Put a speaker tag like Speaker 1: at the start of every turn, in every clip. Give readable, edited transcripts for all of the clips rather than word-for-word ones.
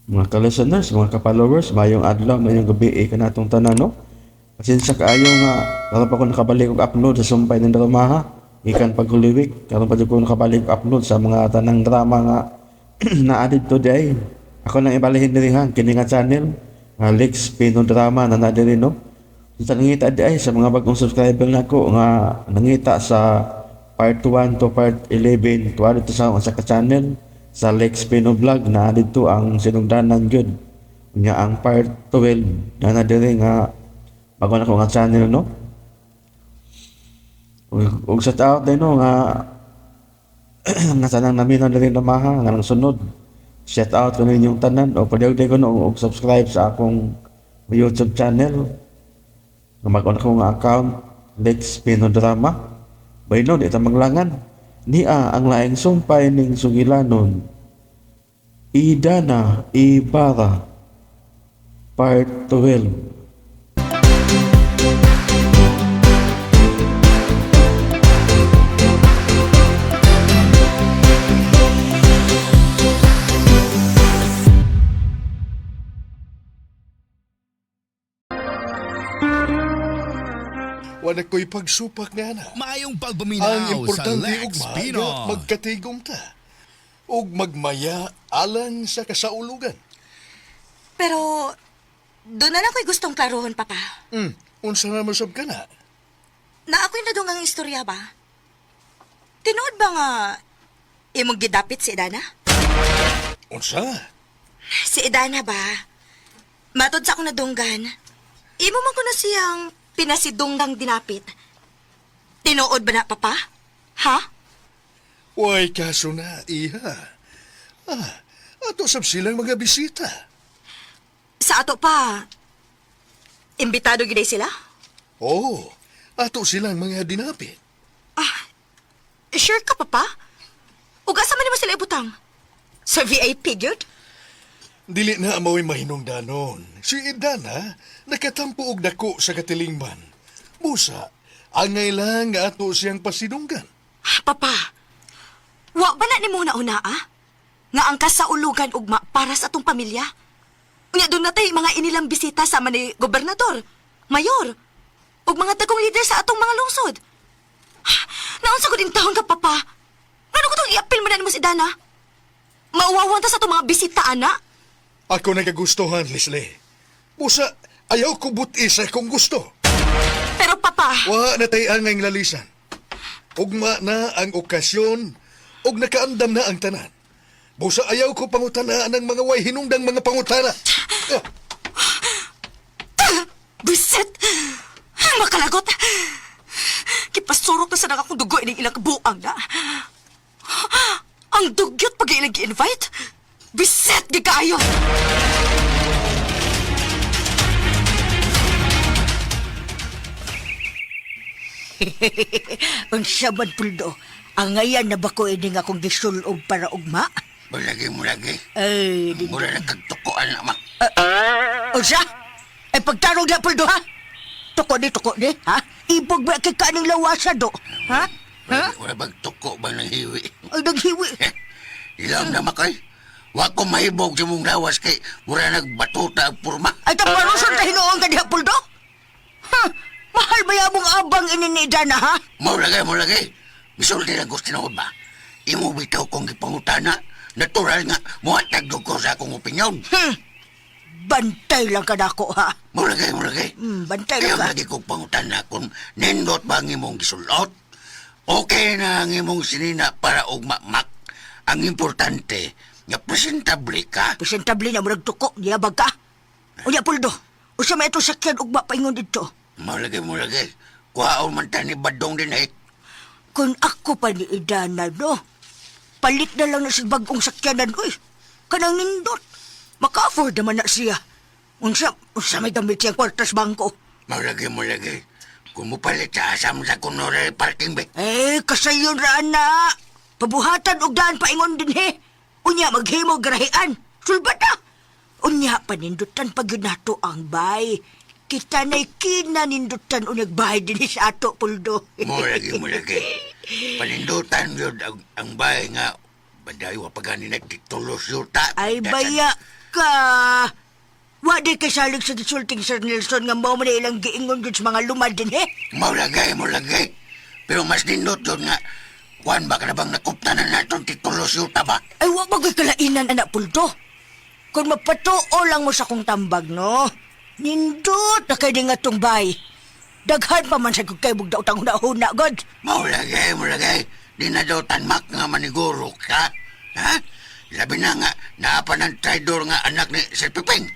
Speaker 1: Mga ka-listeners, mga ka-followers, mayong adlaw, mayong gabi eh, kanatong tanan, no? Pasensya kaayo nga karon pa ko nakabalik og upload sa Sumpay ng Drama, ha. Gikan pag Holy Week, karon pa jud ko nakabalik og upload sa mga tanang drama nga naa didto di ay. Ako nang ibalihin diri ha, kini nga channel, nga Lex Pino Drama na na diri, no? Sa nangita di ay sa mga bagong subscriber nako nga nangita sa part 1 to part 11 tuwa dito sa usa ka channel sa Lex Pino Vlog na didto ang sinugdanan gyud. Unya ang part 12 na na diri nga bago na ko nga channel, no. Ug shout out din, no, nga nga tanang naminaw diri namaha nga nang sunod. Shout out ko ninyong tanan o padayag ko, no, og subscribe sa akong YouTube channel. Nga mag ko nga account Lex Pino Drama. Bayno di ta maglangan. Nia ang laing sumpay ning sugilanon. Idana Ibarra Part 12.
Speaker 2: Wala ko'y pagsupak nga na.
Speaker 3: Maayong
Speaker 2: Ang
Speaker 3: pagpaminaw sa
Speaker 2: importante
Speaker 3: Lex
Speaker 2: ugma
Speaker 3: Pino.
Speaker 2: nga magkatigom ta. Ug magmaya alang sa kasaulugan.
Speaker 4: Pero, doon na lang ko'y gustong klaruhon, Papa.
Speaker 2: Unsa na masab ka na?
Speaker 4: Na ako'y nadungang istorya ba? Tinuod ba nga imong gidapit si Idana?
Speaker 2: Unsa?
Speaker 4: Si Idana ba? Matod sa akong nadunggan, imo man ko na siyang pinasidunggang dinapit. Tinuod ba na, Papa? Ha?
Speaker 2: Way kaso na, iha. Ah, ato sab silang mga bisita.
Speaker 4: Sa ato pa, imbitado giday sila?
Speaker 2: Oh, ato silang mga dinapit.
Speaker 4: Sure ka, Papa? Ug asa man nimo sila ibutang? Sa VIP, gyud?
Speaker 2: Dili na mao'y mahinungdanon. Si Idana nakatampo og dako sa katilingban. Busa, angay lang nga ato siyang pasidunggan.
Speaker 4: Papa, wa ba na nimo na ah? Nga ang kasaulugan ugma para sa atong pamilya? Unya doon natay mga inilang bisita sa ni gobernador, mayor, ug mga dagong leader sa atong mga lungsod. Ah, naunsa ko din taon ka, Papa? Ngano ko tong i-appeal man na nimo si Dana? Mauwawan ta sa atong mga bisita, ana?
Speaker 2: Ako nagagustuhan, Leslie. Busa, ayaw ko buti sa kung gusto.
Speaker 4: Pero Papa,
Speaker 2: Wa na tay angay lalisan. Ugma na ang okasyon, ug nakaandam na ang tanan. Busa ayaw ko pangutana ng mga way hinungdang mga pangutana. Ah,
Speaker 4: bisit! Makalagot! Kipasurok na sa akong dugo ining ilang kabuang na. Ang dugyot pag ilang gi-invite. Bisit gikaayo!
Speaker 5: Unsa man puldo, ang ngayan na ba ko ini nga akong gisulob para ugma?
Speaker 6: Mulagi, mulagi.
Speaker 5: Ay, di.
Speaker 6: Mura na kagtukuan na ma.
Speaker 5: Unsa? Ay pagtarong na puldo ha? Tuko ni, ha? Ibog ba kay kaning lawasa do? Ha?
Speaker 6: Wala, wala bag tuko ba ng hiwi?
Speaker 5: Ay naghiwi.
Speaker 6: Ilam na makay. Wa ko mahibog sa mong lawas kay mura nagbatuta ang purma.
Speaker 5: Ay taparuson ta hinuon ka diha puldo? Ha? Mahal ba yamong abang ini ni Dana ha?
Speaker 6: Mulagi, mulagi. Misulti lang gusto na ba? Imo bitaw kong gipangutana. Natural nga, muhatag ko sa akong opinyon.
Speaker 5: Bantay lang ka nako ha.
Speaker 6: Mulagi, mulagi.
Speaker 5: Bantay
Speaker 6: Kaya
Speaker 5: lang ka.
Speaker 6: lagi kong pangutana kung nindot ba ang imong gisulot. Okay na ang imong sinina para ugmamak. Ang importante, nga presentable ka.
Speaker 5: Presentable na murag tuko, niyabag ka. Unya puldo, usa may itong sakyan ugma paingon dito.
Speaker 6: Malagi, malagi. Kuhaon man ta ni Badong din eh.
Speaker 5: Kung ako pa ni Idana, no? Palit na lang na sa bagong sakyanan, uy. Kanang nindot. Maka-afford naman na siya. Unsa, unsa may gamit siyang kwartas bangko.
Speaker 6: Malagi, malagi. Kung mupalit sa asam sa kunore parking be.
Speaker 5: Eh, kasayon ra na. Pabuhatan og daan paingon din he. Unya maghimo grahian. Sulbat na. Unya panindutan pag yun nato ang bay. Kita na'y kinanindutan unyag bahay din sa ato, puldo.
Speaker 6: Malagi, malagi. Panindutan yun ang bahay nga. Baday, wa pa gani nagtitulos yuta.
Speaker 5: Ay baya, ka. Wa di kay salig sa gisulting Sir Nelson nga mao man ilang giingon gud sa mga lumad din eh.
Speaker 6: Maulagay, maulagay. Pero mas nindot yun nga. Kuan ba ka na bang nakupta na natong titulo siyuta ba?
Speaker 5: Ay, wa ba ko'y kalainan, anak pulto? Kung mapatuo lang mo sa kong tambag, no? Nindot na kay nga tong bay. Daghan pa man sa kong kay bugdaw tang huna-huna, God.
Speaker 6: Maulagay, maulagay. Di na daw tanmak nga maniguro ka. Ha? Labi na nga, naapan ng traidor nga anak ni Sir Piping.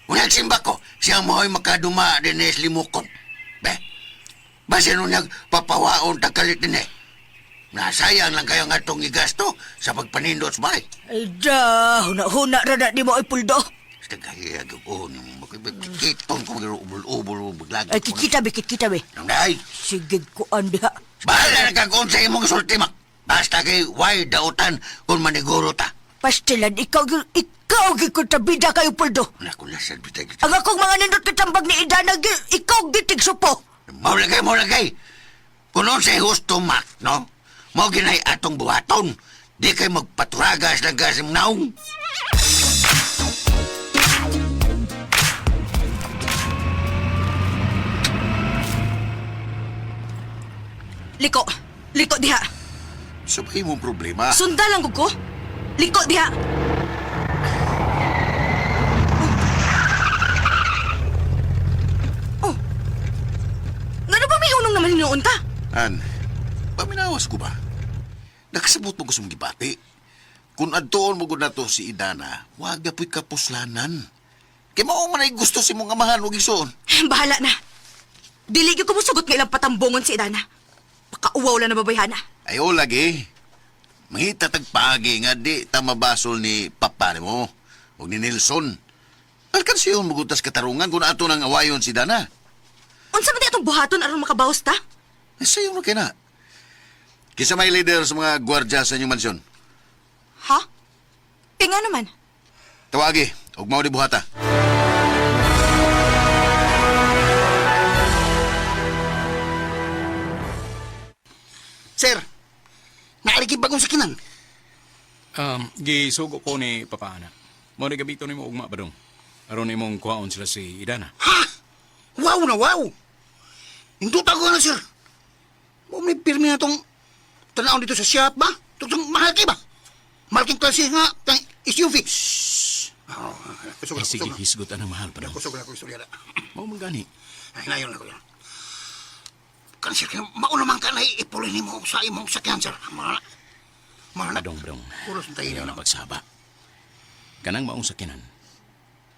Speaker 6: Unyag simba ko, siya mo'y makaduma din ni limukon. Be, basin unyag papawaon tagkalit din eh. Nasayang lang kayo nga itong igasto sa pagpanindot sa balay.
Speaker 5: Ay da, huna-huna ra na di mo ay puldo.
Speaker 6: Basta gaya gawon mo, kiton ko mag-ubol-ubol, maglagi.
Speaker 5: Ay, kikita be, kikita be.
Speaker 6: Nanday,
Speaker 5: Sige, kuan diha.
Speaker 6: bahala na kag sa imong sulti, mak. Basta kay way dautan kung maniguro ta.
Speaker 5: Pastilan, ikaw, ikaw, gikontrabida kayo, puldo.
Speaker 6: Naku, nasad bitay kita.
Speaker 5: Ang akong mga nindot katambag ni Idana, ikaw gitig supo.
Speaker 6: Maulagay, maulagay. Kung unsay husto, mak, no? Mao ginay atong buhaton. Di kay magpaturagas lang gas imong naong.
Speaker 4: Liko. Liko diha.
Speaker 3: Sabay mong problema.
Speaker 4: Sunda lang gud ko. Liko diha. Oh. Oh. Ngano ba may unong naman hinuon ka?
Speaker 3: An, paminawas ko ba? Nakasabot mo ko sa mong gibati. Kung adtoon mo gud nato si Idana, wag na po'y kapuslanan. Kay mao man ay gusto si mong amahan ug igsoon.
Speaker 4: Bahala na. Dili gyud ko mosugot nga ilang patambongon si Idana. Pakauwaw lang na babayhana.
Speaker 3: Ayo lagi. Mangita tagpaagi nga di ta mabasol ni papa nimo ug ni Nelson. Alkansiyon mo gud tas katarungan kung ato nang awayon si Dana.
Speaker 4: Unsa man di atong buhaton aron makabawas ta?
Speaker 3: Ay, sayo ra kay na. Kinsa may leader sa mga gwardiya sa inyong mansyon.
Speaker 4: Ha? Tinga naman.
Speaker 3: Tawagi, ug mao di buhata.
Speaker 6: Sir, naarigib bagong sakinan.
Speaker 7: Gisugo ko ni Papa Ana. Mo ni gabito nimo ugma ba dong? Aron imong kuhaon sila si Idana.
Speaker 6: Ha? Wow na wow! Induta ko na, sir. Mo may pirmi na tong tanawon dito sa shop ba? Itong mahal kay ba? Mahal kang klase nga, tang SUV. Shhh! Oh, kusog
Speaker 7: Ay
Speaker 6: na,
Speaker 7: sige,
Speaker 6: kusog na.
Speaker 7: hisgot anang mahal pa dong.
Speaker 6: Kusog na ako, istorya na.
Speaker 7: Mao man gani.
Speaker 6: Ay, nayon na ko yan. Kan sir, kaya mauna man ka na ipuloy nimo sa imong sakyan, sir. Mga mga na.
Speaker 7: Padong badong.
Speaker 6: Pulos na tayo
Speaker 7: Ayaw
Speaker 6: na.
Speaker 7: na pagsaba. Kanang maong sakinan.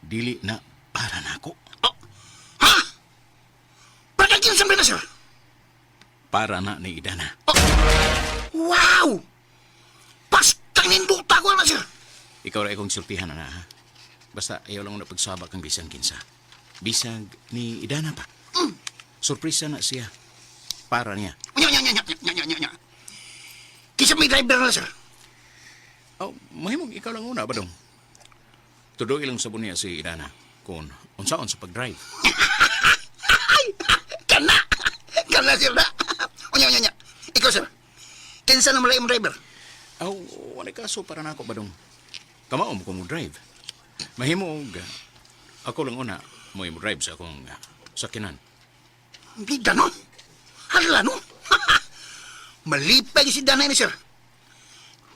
Speaker 7: Dili na para nako.
Speaker 6: Oh. Ha? Pagkakin sa na, sir.
Speaker 7: Para na ni Idana.
Speaker 6: Wow! Pastang ninduta ko na, sir.
Speaker 7: Ikaw ra akong sultihan na ha. Basta ayaw lang na pagsaba kang bisan kinsa. Bisag ni Idana pa. Surpresa na siya. Para niya.
Speaker 6: Nya, nya, nya, nya, nya, nya, nya, nya. Kisa may driver na, sir.
Speaker 7: Oh, mahimong ikaw lang una ba dong? Tudo ilang sabon niya si Idana kung unsaon sa pag-drive.
Speaker 6: Ay! Kana! Kana, sir, na. Unya, unya, unya. Ikaw, sir. Kinsa na malay imong driver?
Speaker 7: Aw, wala kaso para nako ba dong? Kamao mo ko mo drive. Mahimo og ako lang una mo imo drive sa akong sakinan.
Speaker 6: Bida, no? Hala, no? Malipay si Danay ni sir.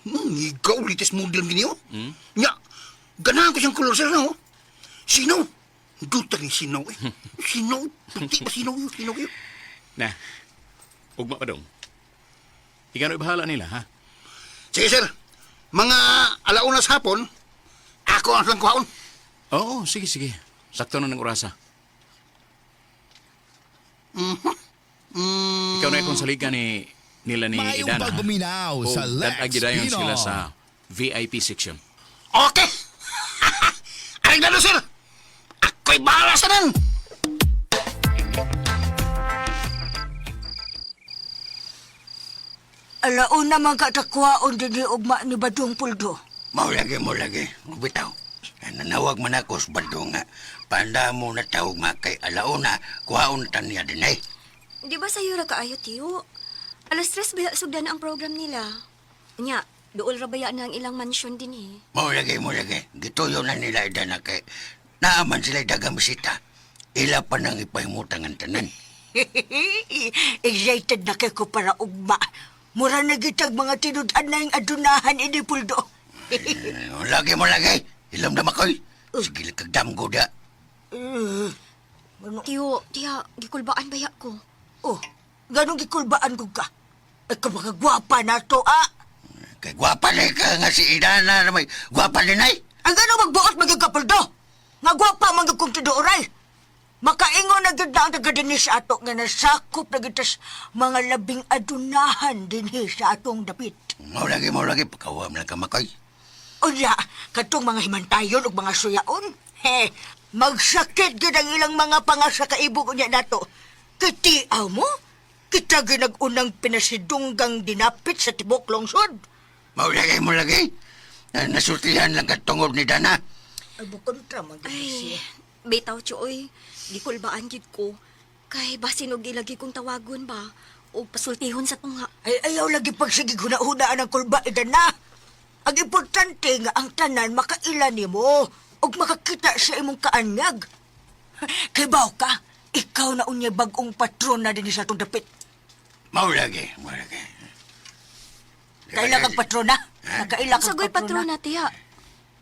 Speaker 6: Ikaw, latest model gini, oh. Hmm? Nya, ganahan ko siyang kolor, sir, no? Sino? Duta ni sino, eh. Sino? Puti ba sino yun? Sino yun?
Speaker 7: Na. Ugma pa dong. Ikaw na bahala nila ha.
Speaker 6: Sige, sir. Mga alaunas hapon, ako ang lang kuhaon.
Speaker 7: Oo, sige sige. Sakto na ng orasa. Ikaw na akong saligan ni nila ni
Speaker 8: Maayong
Speaker 7: Idana. ha?
Speaker 8: pagpaminaw
Speaker 7: O,
Speaker 8: sa Lex
Speaker 7: dag-ag gidayon
Speaker 8: Pino.
Speaker 7: sila sa VIP section.
Speaker 6: Okay. Aring sir. Ako'y bahala sa nan.
Speaker 5: Alauna man katakwaon din ni ugma ni Badong Puldo.
Speaker 6: Mao lagi, mao lagi. Bitaw. Nanawag man ako sa bando nga. Panda mo na tawag nga kay alauna, kuhaon ta niya din eh.
Speaker 9: Di ba sa'yo ra kaayo, tiyo? Alas 3 ba sugdan ang program nila? Nya,
Speaker 8: Duol ra baya na ang ilang mansyon din eh.
Speaker 6: Mao lagi, mo lagi. Gituyo na nila Idana kay naaman sila dagang bisita. Ila pa nang ipahimutang ang tanan.
Speaker 5: Excited na kay ko para ugma. Mura na gitag mga tinud-an na yung adunahan ini puldo.
Speaker 6: Eh, lagi mo lagi. Ilam na makoy. Sige lang kag damgo da.
Speaker 8: Tiyo, tiya, gikulbaan baya ko.
Speaker 5: Oh, ganong gikulbaan ko ka. Ay kamakagwapa na to, ah.
Speaker 6: Kay gwapa na ka nga si Idana na may gwapa din ay.
Speaker 5: Ang gano'ng magbuot magyud ka puldo. Nga gwapa man gyud kong tiduoray. Makaingon na gyud na ang taga dinhi sa ato nga nasakop na gyud tas mga labing adunahan dinhi sa atong dapit.
Speaker 6: Mao lagi, mo lagi. Pagkawam lang ka makoy.
Speaker 5: Unya, katong mga himantayon ug mga suyaon. He, magsakit gyud ang ilang mga pangasa kaibog unya nato. Kitiaw mo? Kita ginag-unang pinasidunggang dinapit sa tibok lungsod.
Speaker 6: Mao lagi, mo lagi. Nasultihan lang ka tungod ni Dana.
Speaker 5: Ay, bukontra man gyud
Speaker 8: Ay,
Speaker 5: siya.
Speaker 8: bitaw tiyo oy. Gikulbaan gid ko. Kay basin og ilagi kong tawagon ba og pasultihon sa tunga.
Speaker 5: Ay, ayaw lagi pagsigig huna-hunaan ang kulba, ida na. Ang importante nga ang tanan makaila nimo ug makakita sa imong kaanyag. Kay baw ka, ikaw na unya bag-ong patron na dinhi sa atong dapit.
Speaker 6: Mao lagi, mo lagi.
Speaker 5: Kaila kang patrona? Nakaila kang
Speaker 8: Sagoy
Speaker 5: patrona?
Speaker 8: patrona tiya.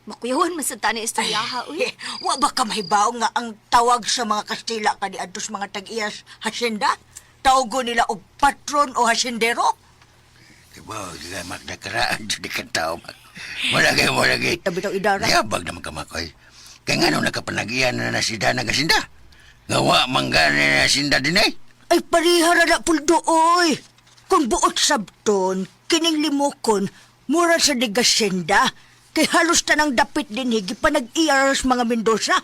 Speaker 8: Makuyawon man sad ta ni istoryaha uy.
Speaker 5: Eh, wa ba ka mahibaw nga ang tawag sa mga Kastila kaniadto sa mga tag-iyas hasyenda? Tawgo nila og patron o hasyendero?
Speaker 6: Diba, di ka magnakaraan, di ka tao. Mo lagi, mo lagi.
Speaker 5: Tabi daw idara.
Speaker 6: Yabag naman ka makoy. Kaya nga nung nakapanagian na na si Dana gasinda. Gawa mangga na nasinda din eh.
Speaker 5: Ay pareha ra na puldo oy. Kung buot sabton, kining limokon, mura sa digasyenda. Kay halos tanang dapit dinhi gipanag-iya sa mga Mendoza.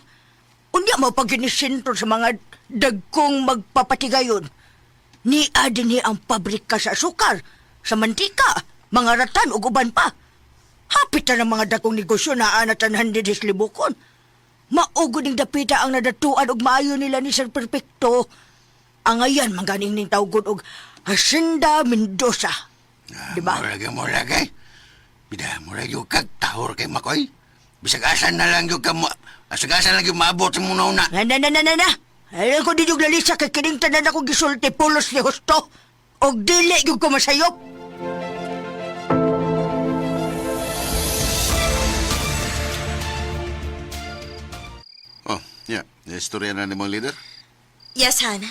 Speaker 5: Unya mo pag ginisentro sa mga dagkong magpapatigayon. Nia dinhi ang pabrika sa asukar, sa mantika, mga ratan ug uban pa. Hapit na ng mga dakong negosyo na anatan dinhi sa Libukon. Maugod ning dapita ang nadatuan ug maayo nila ni Sir Perfecto. Angayan man ganing ning tawgon og Hacienda Mendoza. Di ba?
Speaker 6: Mo lagi, mo lagi. Bida, mo lagi yung kag tahor kay makoy. Bisag asan na lang yung ka mo, bisag asan lang yung maabot sa muna una.
Speaker 5: Na na na na na na. Ayaw ko di yung lalisa kay kining tanan ako gisulti pulos ni husto. Og dili yung ko masayop.
Speaker 3: Oh, yeah. Istorya na ni mong leader.
Speaker 4: Yes, Han.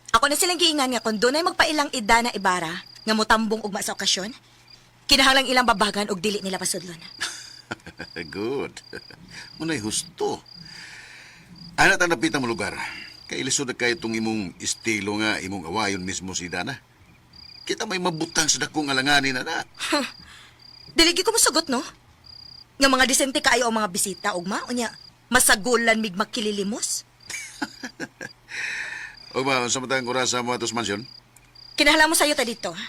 Speaker 4: Ako na silang giingan nga kung dunay magpailang Idana Ibarra nga motambong ugma sa okasyon, kinahanglang ilang babagan og dili nila pasudlon.
Speaker 3: Good. Muna'y husto. Ana tang napita mo lugar. Kay ilisod na kay itong imong estilo nga imong awayon mismo si Dana. Kita may mabutang sa dakong alanganin na na.
Speaker 4: Dili gyud ko mosugot, no? Nga mga disente kaayo ang mga bisita ugma unya masagulan mig makililimos.
Speaker 3: O ba, sa matang orasa mo atos mansyon?
Speaker 4: Kinahanglan mo sayo ta dito. Ha?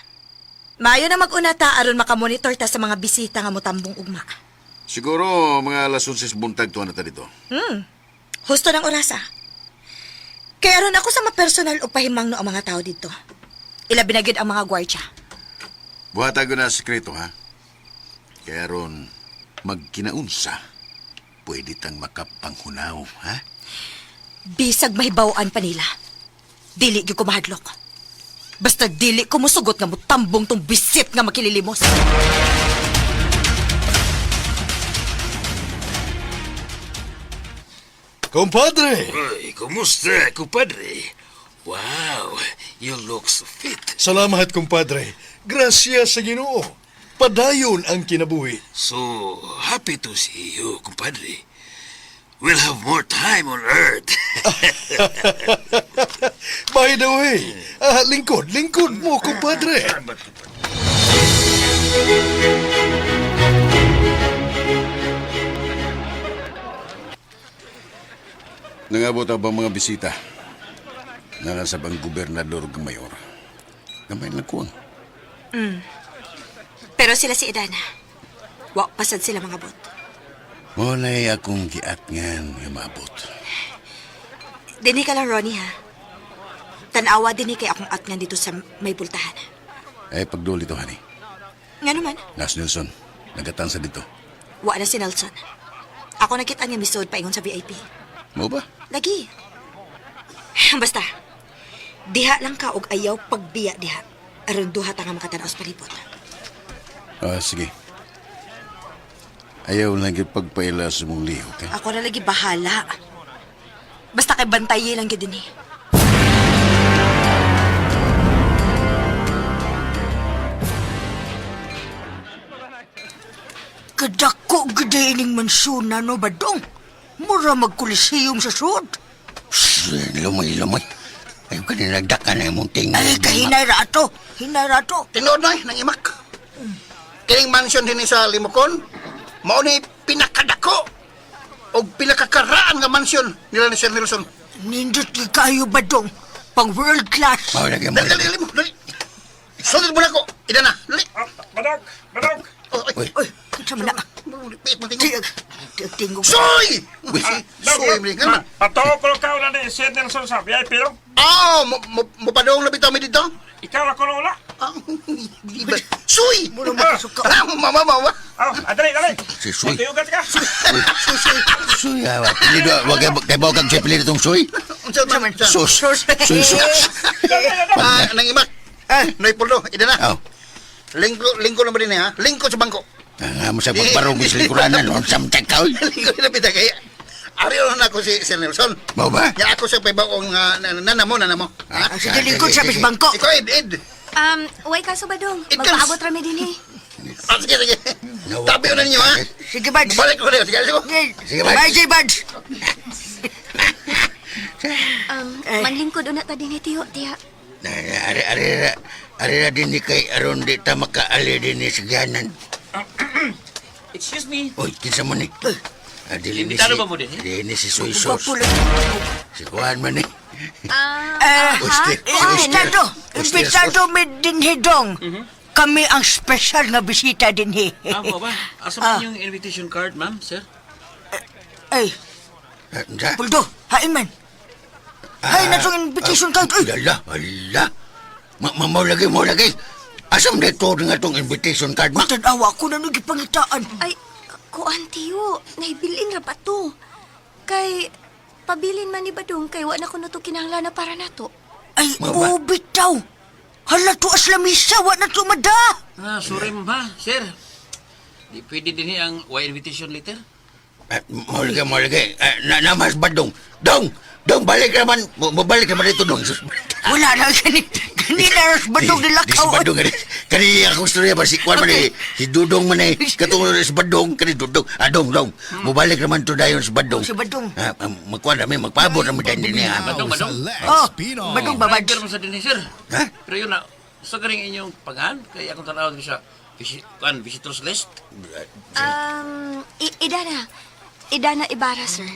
Speaker 4: Maayo na mag-una ta aron makamonitor ta sa mga bisita nga motambong ugma.
Speaker 3: Siguro mga alas 11 buntag tuwa na ta dito.
Speaker 4: Husto ng orasa. Kaya aron ako sa mapersonal o pahimangno ang mga tao dito. Ilabi na gyud ang mga gwardya.
Speaker 3: Buhatag ko na sekreto, ha? Kaya ron, magkinaunsa, pwede tang makapanghunaw, ha?
Speaker 4: Bisag mahibaw-an pa nila. Dili gyud ko mahadlok. Basta dili ko musugot nga mutambong tong bisit nga makililimos.
Speaker 2: Compadre!
Speaker 9: Ay, kumusta, kumpadre? Wow, you look so fit.
Speaker 2: Salamat, kumpadre. Gracias sa Ginoo. Padayon ang kinabuhi.
Speaker 9: So happy to see you, kumpadre. We'll have more time on earth.
Speaker 2: By the way, lingkod, lingkod mo, kumpadre.
Speaker 3: Nangabot ang bang mga bisita? Nara sa bang gobernador ug mayor? Gamay lang kuwang.
Speaker 4: Pero sila si Idana. Wa pasad sila mga bot.
Speaker 3: Walay akong giatngan nga maabot.
Speaker 4: Dinhi ka lang, Ronnie, ha? Tanawa dinhi kay akong atngan dito sa may bultahan.
Speaker 3: Ay pagduli to, honey.
Speaker 4: Nga naman,
Speaker 3: Nas Nelson, nagatan sa dito.
Speaker 4: wa na si Nelson. Ako nakita niya misod paingon sa VIP.
Speaker 3: Mo ba?
Speaker 4: Lagi. Basta, diha lang ka og ayaw pagbiya diha. Aron duha ta nga makatanaw sa palibot.
Speaker 3: Ah, sige. Ayaw lang gyud pagpaila sa mong lihok, eh.
Speaker 4: Ako na lagi bahala. Basta kay bantayi lang gyud dinhi.
Speaker 5: Kadako gud ining mansuna no badong. Mura magkulisiyum sa sud.
Speaker 6: Lumay, lumay. Ayaw ka nilagdakan na imong tingog.
Speaker 5: Ay, kahinay ra ato. Hinay ra ato.
Speaker 10: Tinuod na, nang imak. Kining mansion din sa Limokon, mao ni pinakadako og pinakakaraan nga mansion nila ni Sir Nelson.
Speaker 5: Nindot gyud kayo badong. Pang world class.
Speaker 6: Mao lagi mo.
Speaker 10: Dali, dali, dali mo, dali. Sulod mo na ko. Ida na, dali.
Speaker 11: Badog! Badog!
Speaker 10: Oh, ay,
Speaker 6: Uy,
Speaker 5: Uy, kinsa man na?
Speaker 10: piit mo tingog.
Speaker 5: Tiag, tiag tingog.
Speaker 10: Soy!
Speaker 6: Uy,
Speaker 10: Soy, man nga man.
Speaker 11: Patuo ko ka na ni Sir Nelson sa VIP no?
Speaker 10: Ah, mo mo mo padong na bitaw mi dito.
Speaker 11: Ikaw na ko wala.
Speaker 10: Ah, di ba? Soy!
Speaker 5: Mura makasuka.
Speaker 10: Ah, mama, mama.
Speaker 11: Oh, dali, dali.
Speaker 6: Si Soy.
Speaker 11: Tuyugan ka.
Speaker 10: Soy, soy.
Speaker 6: Suy, ah, apelido, wag kay bawag kag apelido tong Suy.
Speaker 10: Unsa man?
Speaker 6: Sus. Suy, sus.
Speaker 10: Ah, nang imak.
Speaker 5: Ah.
Speaker 10: Noy Poldo, ida na.
Speaker 6: Aw.
Speaker 10: Lingko, lingko na ba din eh, ha? Lingko sa bangko.
Speaker 6: Ah, mo sa pagbarong sa likuranan, unsam ka oy.
Speaker 10: Lingko na pita kay. Ari na ako si Sir Nelson.
Speaker 6: Mao ba?
Speaker 10: Ya ako sa paybaong nana mo, nana mo. Ha?
Speaker 5: Ah, sige, lingkod sa bangko.
Speaker 10: Ikaw, Ed, Ed.
Speaker 8: Way kaso badong.
Speaker 10: It comes.
Speaker 8: Magpaabot rami dinhi.
Speaker 10: Ah, sige, sige. Tabi na ninyo, ha?
Speaker 5: Sige, Bads.
Speaker 10: Balik ko na. Sige, sige.
Speaker 6: Sige, Bads.
Speaker 5: Bye, sige, Bads.
Speaker 8: Manlingkod una ta dinhi tiyo, tiya.
Speaker 6: Na, Ari ari ra ari ra din ni kay aron di ta makaali din ni sigyanan.
Speaker 7: Excuse me.
Speaker 6: Oy, kinsa mo ni? Ah, dili ni si.
Speaker 7: Imbitado ba mo din, eh?
Speaker 6: Dili ni si Soy Sos.
Speaker 5: Gwapo lang.
Speaker 6: Si Kuan man ni.
Speaker 8: Ah,
Speaker 6: Uste.
Speaker 5: Imbitado. Imbitado mi dinhi dong. Kami ang special nga bisita dinhi.
Speaker 7: Ah, mo ba? Asa man yung invitation card, ma'am, sir?
Speaker 5: Ay,
Speaker 6: Unsa?
Speaker 5: Puldo, hain man. Hay na tong invitation card. Uy,
Speaker 6: Ala, ala. Ma, ma, mo lagi, mo lagi. Asam dito nga tong invitation card, ma?
Speaker 5: tanawa ko na nung gipangitaan.
Speaker 8: Ay, kuan tiyo, naibilin ra ba to? Kay pabilin man ni Badong kay wa na kuno to kinahanglan na para nato.
Speaker 5: Ay,
Speaker 6: Mga ba?
Speaker 5: oh, bitaw. Hala to as lamisa, wa na to mada.
Speaker 9: Ah, sorry ma'am ha, sir. Di pwede din ang y invitation letter.
Speaker 6: Ah, Mo lagi, mo lagi. Ah, Na, na mas badong. Dong! Dong, balik naman. Mo balik naman dito, dong. Sus,
Speaker 5: Wala na, gani, gani na ras badong
Speaker 6: Di si
Speaker 5: nilakaw.
Speaker 6: Badong. Kani, kani akong istorya ba? Si Kwan man eh. Si Dudong man eh. Katong si Badong. Kani Dudong. Ah, dong, dong. Mo balik naman to dayon si Badong.
Speaker 5: Si Badong.
Speaker 6: Ah, ah, magkuhan namin. Magpaabot naman dyan din niya.
Speaker 9: Badong, badong.
Speaker 5: Oh, badong babad.
Speaker 9: Driver mo sa dinhi, sir.
Speaker 6: Ha?
Speaker 9: Pero yun na, sa galing inyong panghan, kay akong tanaw din sa kuan, visitors list.
Speaker 8: Idana. Idana Ibarra, sir.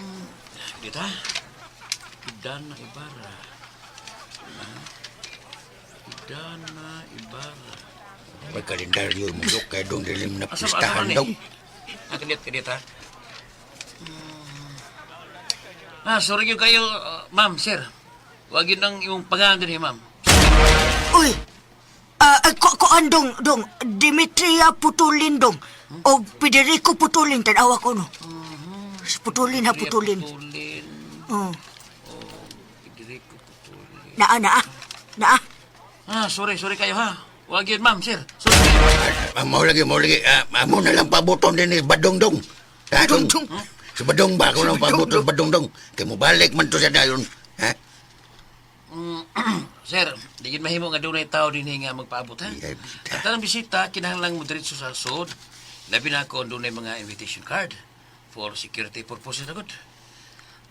Speaker 9: Dito ha. Idana Ibarra. Ah, Idana Ibarra.
Speaker 6: May kalendaryo mo dong. Kaya dong dilim na
Speaker 9: Asa ba, asa
Speaker 6: pistahan
Speaker 9: man eh?
Speaker 6: dong.
Speaker 9: Ah, kadiyat, kadiyat ha. Ah, sorry yun kayo, ma'am, sir. Huwag yun ang imong panghan din, ma'am.
Speaker 5: Uy, ah, ay, ko, ko, andong, dong, Dimitria Putulin, dong. O Federico Putulin, tanawa ko, no. Putulin, ha, Putulin.
Speaker 9: Putulin.
Speaker 5: Oh.
Speaker 9: Federico Putulin.
Speaker 5: Naa, naa, naa.
Speaker 9: Ah, sorry, sorry kayo ha. Huwag yun, ma'am, sir. Sorry kayo.
Speaker 6: Ah, mo lagi, mo lagi. Ah, amo na lang pabuton din ni Badong dong. Ha, dong?
Speaker 5: Dong, dong.
Speaker 6: Si Badong ba? Ako lang
Speaker 5: Badong,
Speaker 6: pabuton Badong dong. Kaya mo balik man to siya dayon. Ha?
Speaker 9: Sir, di yun mahimo nga dunay tao din nga magpaabot ha.
Speaker 6: Ay, bita.
Speaker 9: At ang bisita, kinahanglang mo diretso sa sud. Labi na ako dunay mga invitation card for security purposes na gud.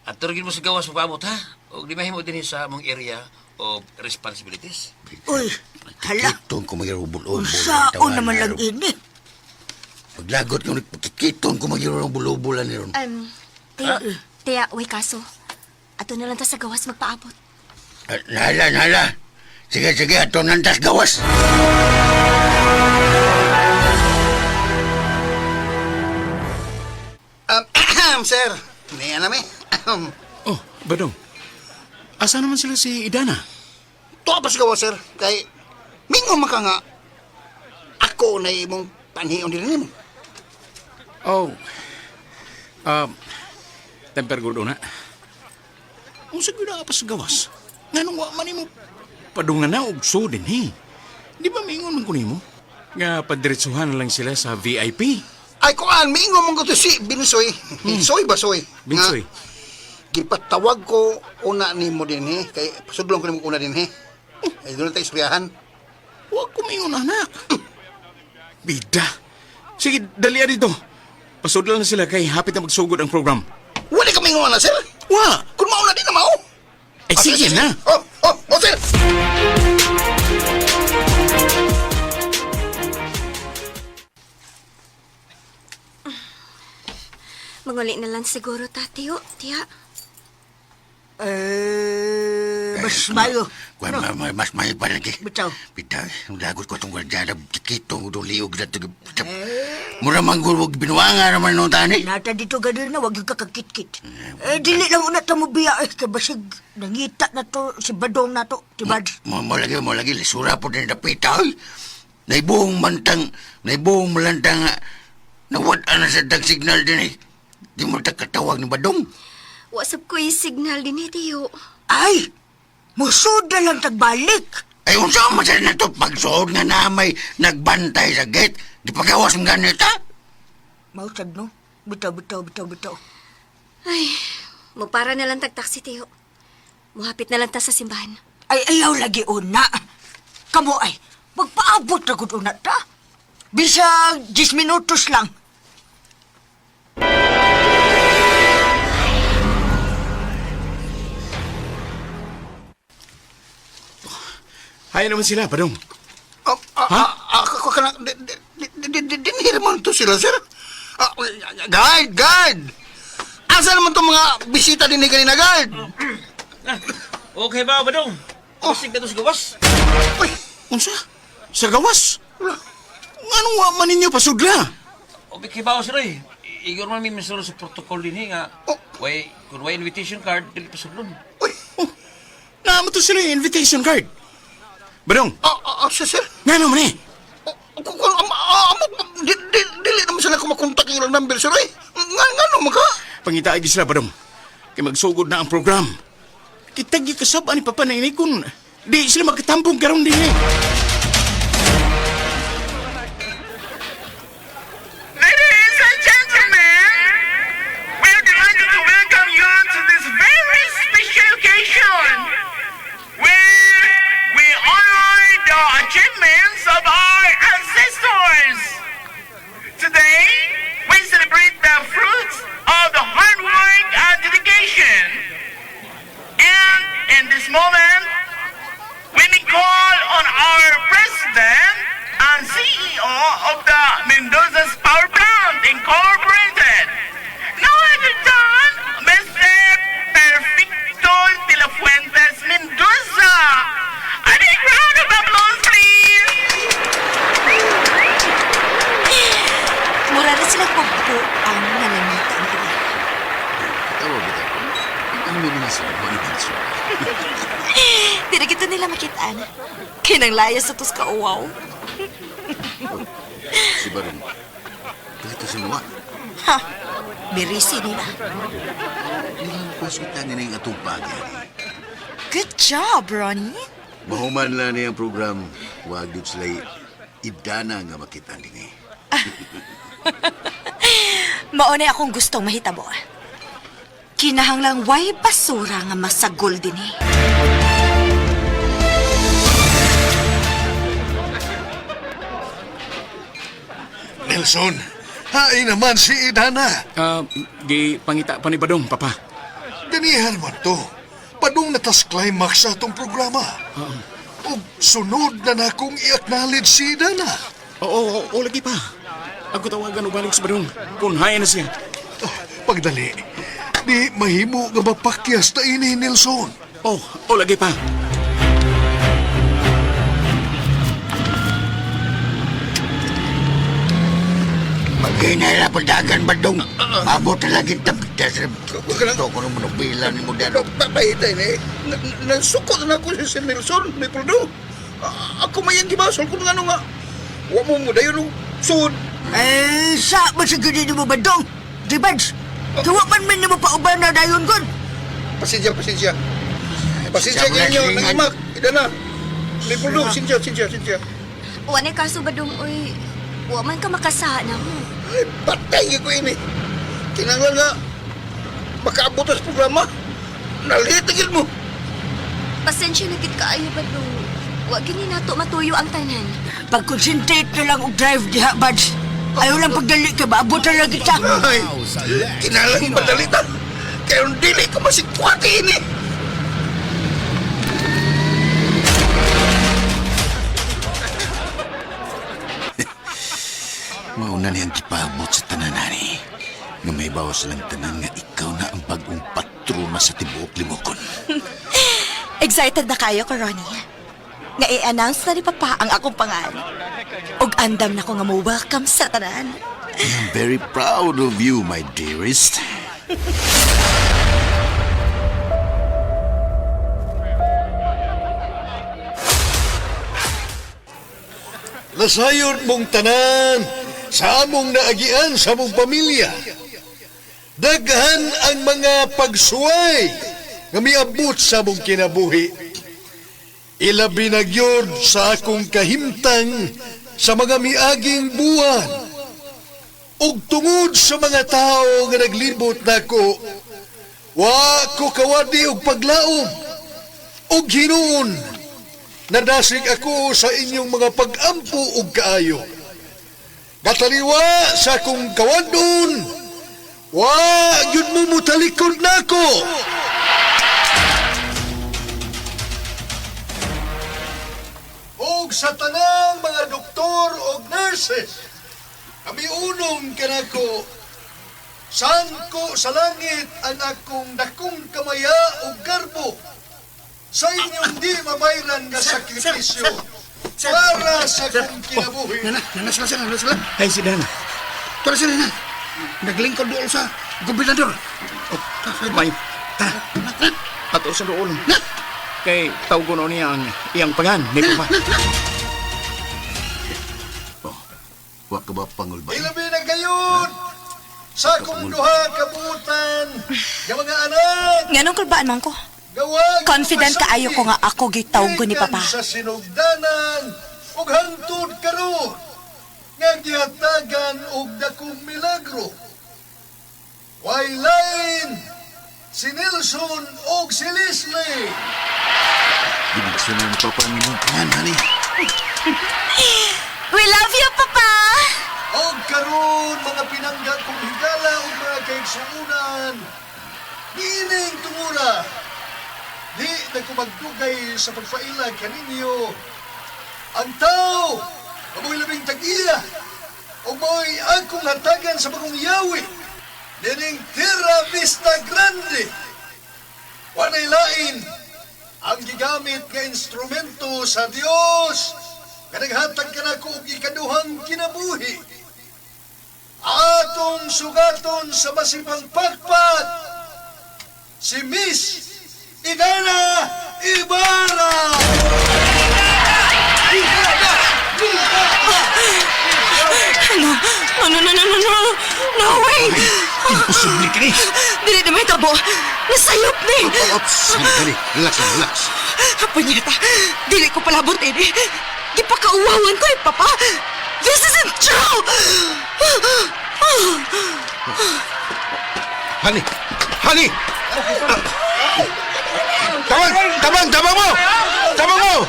Speaker 9: At turgin mo sa gawas magpaabot ha. Og di mahimo din sa among area of responsibilities.
Speaker 5: Uy, hala.
Speaker 6: Kiton ko magirubul-ubul.
Speaker 5: Unsaon naman lang ini.
Speaker 6: Paglagot ko, kiton ko magirubul-ubulan ni ron.
Speaker 8: Tiyo, tiya, way kaso. Ato na lang ta sa gawas magpaabot.
Speaker 6: Ah, Nahala, nahala. Sige, sige, ato nantas gawas.
Speaker 10: Sir, niya na mi.
Speaker 7: Oh, Badong. Asa naman sila si Idana?
Speaker 10: Tuwa pa sa gawa, sir. Kay, mingo man ka nga. Ako Dako na imong panhion din nimo.
Speaker 7: Oh. Temper gudo na. Unsa gyud na pa sa gawas? Nganong wa man nimo padungan na og so din he. Di ba mingon man ko nimo? Nga padiretsuhan na lang sila sa VIP.
Speaker 10: Ay kuan, miingon mong to si Binsoy. Soy ba soy?
Speaker 7: Binsoy.
Speaker 10: Nga, gipatawag ko una nimo din he. Kay pasudlon ko nimo una din he. Ay doon tayo istoryahan.
Speaker 7: Wa ko mingon anak. Bida. Sige, dali dito. Pasudlan na sila kay hapit na magsugod ang program.
Speaker 10: Wala ka mingon na sir.
Speaker 7: Wa!
Speaker 10: Kung mauna din na mao.
Speaker 7: Ay, sige na.
Speaker 10: Oh, oh, oh sir.
Speaker 8: Manguli na lang siguro ta, tiyo, tiya.
Speaker 5: Eh, mas mayo.
Speaker 6: Kuan, mas may pa lagi.
Speaker 5: Bitaw.
Speaker 6: Bitaw, lagot ko itong gwardiya kito, liog na ito. Mura manggurwag binuanga naman nung tani.
Speaker 5: Nata dito ganun na, wag yung kakakitkit. Eh, dili lang una ta mo biya eh, kay basig nangita na to si Badong na to, si Bad.
Speaker 6: Mo lagi, mo lagi, lisura po din dapita, oy. Naibuong mantang, naibuong malantang, nawad na sa dag signal din eh. Di mo katawag ni Badong.
Speaker 8: Wasap ko yung signal din eh, tiyo.
Speaker 5: Ay, musod na lang tagbalik.
Speaker 6: Ay, unsa man sa na to, pagsuod nga na may nagbantay sa gate, di pagawas mo ganita.
Speaker 5: Mausad no? Bitaw, bitaw, bitaw, bitaw.
Speaker 8: Ay, mupara na lang tagtaksi, tiyo. Muhapit na lang ta sa simbahan.
Speaker 5: Ay, ayaw lagi una. Kamo ay, magpaabot na gud una ta. Bisag 10 minutos lang.
Speaker 7: Hay naman sila, Badong.
Speaker 10: Oh, ah,
Speaker 7: Ha?
Speaker 10: ah, ah, kana dinhir man to sila sir. Ah, guard, guard. Asa naman tong mga bisita din ni kanina guard?
Speaker 9: Okay ba, Badong?
Speaker 10: Oh.
Speaker 9: Basig na to sa gawas.
Speaker 10: Uy,
Speaker 7: Unsa? Sa gawas? Nganong wa man ninyo pasudla?
Speaker 9: O, kibaw sir eh. Igor man may misunod sa protocol din eh nga.
Speaker 10: Oh.
Speaker 9: Way, kung way invitation card, dili pa sudlon.
Speaker 10: uy.
Speaker 7: Oh, naamo to sila yung invitation card. Badong,
Speaker 10: Ah, ah, ah, sir, sir.
Speaker 7: ngano man eh?
Speaker 10: Oh, Kung amot di, di, dili naman sila kumakontak yung ilang number sir eh. Nga ngano man ka?
Speaker 7: Pangitaagi sila, Badong. Kay magsugod na ang program. Kitag yung kasab ani papa na ini kung di sila magkatampong karon din eh.
Speaker 11: Ladies and gentlemen, we are delighted to welcome you to this very special occasion where we honor the achievements of our ancestors. Today, we celebrate the fruits of the hard work and dedication. And in this moment, we may call on our president and CEO of the Mendoza's Power Plant Incorporated. No other than Mr. Perfecto de la Fuentes Mendoza. A big round of applause, please.
Speaker 4: Mura na sila pagbuang nga nangita ang iba.
Speaker 3: Tawa ba tayo? Ano may mga sir? Mga sir?
Speaker 4: Di na kita nila makitaan. Kinanglayas sa tos kauwaw.
Speaker 3: Si Barong. Dito si Noah.
Speaker 4: Ha! Birisi nila.
Speaker 3: Ilang pasutan nila yung atong pagyan.
Speaker 4: Good job, Ronnie.
Speaker 3: Mahuman lang niya ang program. Huwag yun sila idana nga makita din eh.
Speaker 4: Maunay akong gustong mahitabo. Kinahanglang way basura nga masagol din eh.
Speaker 2: Nelson, hain naman si Idana.
Speaker 7: Ah, di pangita pa ni Badong, papa.
Speaker 2: Ganihan man to. Padung natas climax sa atong programa. Ug sunod na na kong i-acknowledge si Idana.
Speaker 7: Oo, oo, oo, lagi pa. Ako tawagan og balik sa Badong. Kung hay na siya.
Speaker 2: Ah, pagdali, di mahimo nga mapakyas ta ini, Nelson.
Speaker 7: Oh, oh, lagi pa.
Speaker 6: Maghinay na pagdagan, Badong. Abot na lagi tapita sa Ito ko nung manubila ni mo dano.
Speaker 10: Pahitay ni. Nasuko na ako si Sir Nelson, may puldo. Ako may ang gibasol kung ano nga. Wa mo mo dayon og sud.
Speaker 5: Eh, sa man sa gini mo Badong? Di Bads, kawa man man nimo pauban na dayon gud.
Speaker 10: Pasensya, pasensya. Pasensya ninyo, nang imak. Ida na. Leopoldo, sinsya, sinsya, sinsya.
Speaker 8: Wa na kaso Badong oy. Wa man ka makasaha na mo.
Speaker 10: Ay, patay ko ini. Kinanglan nga, makaabot sa programa. Nalitigil mo.
Speaker 8: Pasensya na gid kaayo Badong. Wa gini nato matuyo ang tanan.
Speaker 5: Pag-concentrate na lang og drive diha, Bads. Ayaw lang pagdali kay maabot na lang kita.
Speaker 10: Ay, kinalang madalitan. Kaya dili ko masikwati ini.
Speaker 3: Mauna niyang gipabot sa tanan, ani. Nga may bawas lang tanan nga ikaw na ang bagong patrona sa tibuok Limokon.
Speaker 4: Excited na kayo ko, Ronnie. Nga i-announce na ni Papa ang akong pangal. Og andam na ko nga mo welcome sa tanan.
Speaker 3: I'm very proud of you, my dearest.
Speaker 2: Nasayon mong tanan sa among naagian sa among pamilya. Daghan ang mga pagsuway nga miabot sa among kinabuhi. Ilabi na gyud sa akong kahimtang sa mga miaging buwan. Ug tungod sa mga tao nga naglibot nako, wa ko kawadi og paglaom ug hinuon nadasig ako sa inyong mga pag-ampo ug kaayo. Gataliwa sa akong kawadon, wa gyud mo mutalikod nako. Og sa tanang mga doktor og nurses, kami unong kanako, sangko sa langit ang akong dakong kamaya ug garbo sa inyong di mabayran nga sakripisyo para sa akong kinabuhi.
Speaker 10: Nana, nana sila, sila, nana sila.
Speaker 7: Ay, si Dana.
Speaker 10: Tara sila na. Naglingkod doon sa gobernador.
Speaker 7: Oh, may. Ta. Ato sa doon. Kay tawgon niya ang iyang pangan ni Papa.
Speaker 3: Oh, wa ka ba pangulbay?
Speaker 2: Ilabi na gayon sa akong duha kabutan nga mga anak
Speaker 4: Nganong kulbaan man ko?
Speaker 2: gawag
Speaker 4: Confident kaayo ko nga ako gitawgon ni Papa.
Speaker 2: Gikan sa sinugdanan ug hangtod karon nga gihatagan og dakong milagro. Way lain si Nelson og si Leslie.
Speaker 3: Ginagsunan ni Papa ang imong pangan, honey.
Speaker 4: We love you, Papa!
Speaker 2: Og karon mga pinangga kong higala ug mga kaigsuonan, niining tungura, di na ko magdugay sa pagpaila kaninyo. Ang tao, mamoy labing tag-iya, o mo'y akong hatagan sa bagong yawi, nining Tierra Vista Grande. Walay lain ang gigamit nga instrumento sa Dios nga naghatag kanako og ikaduhang kinabuhi. Atong sugaton sa masipang pakpak si Miss Idana Ibarra.
Speaker 4: No, no, no, no, no, no, no! No way!
Speaker 3: Imposible kini.
Speaker 4: Dili na may tabo! Nasayop ni!
Speaker 3: Ops, honey, honey, relax lang, relax.
Speaker 4: Punyeta! Dili ko palabot ini! Gipakauwawan ko eh, Papa! This isn't true!
Speaker 3: Honey, honey! Tabang, tabang, tabang mo! Tabang mo!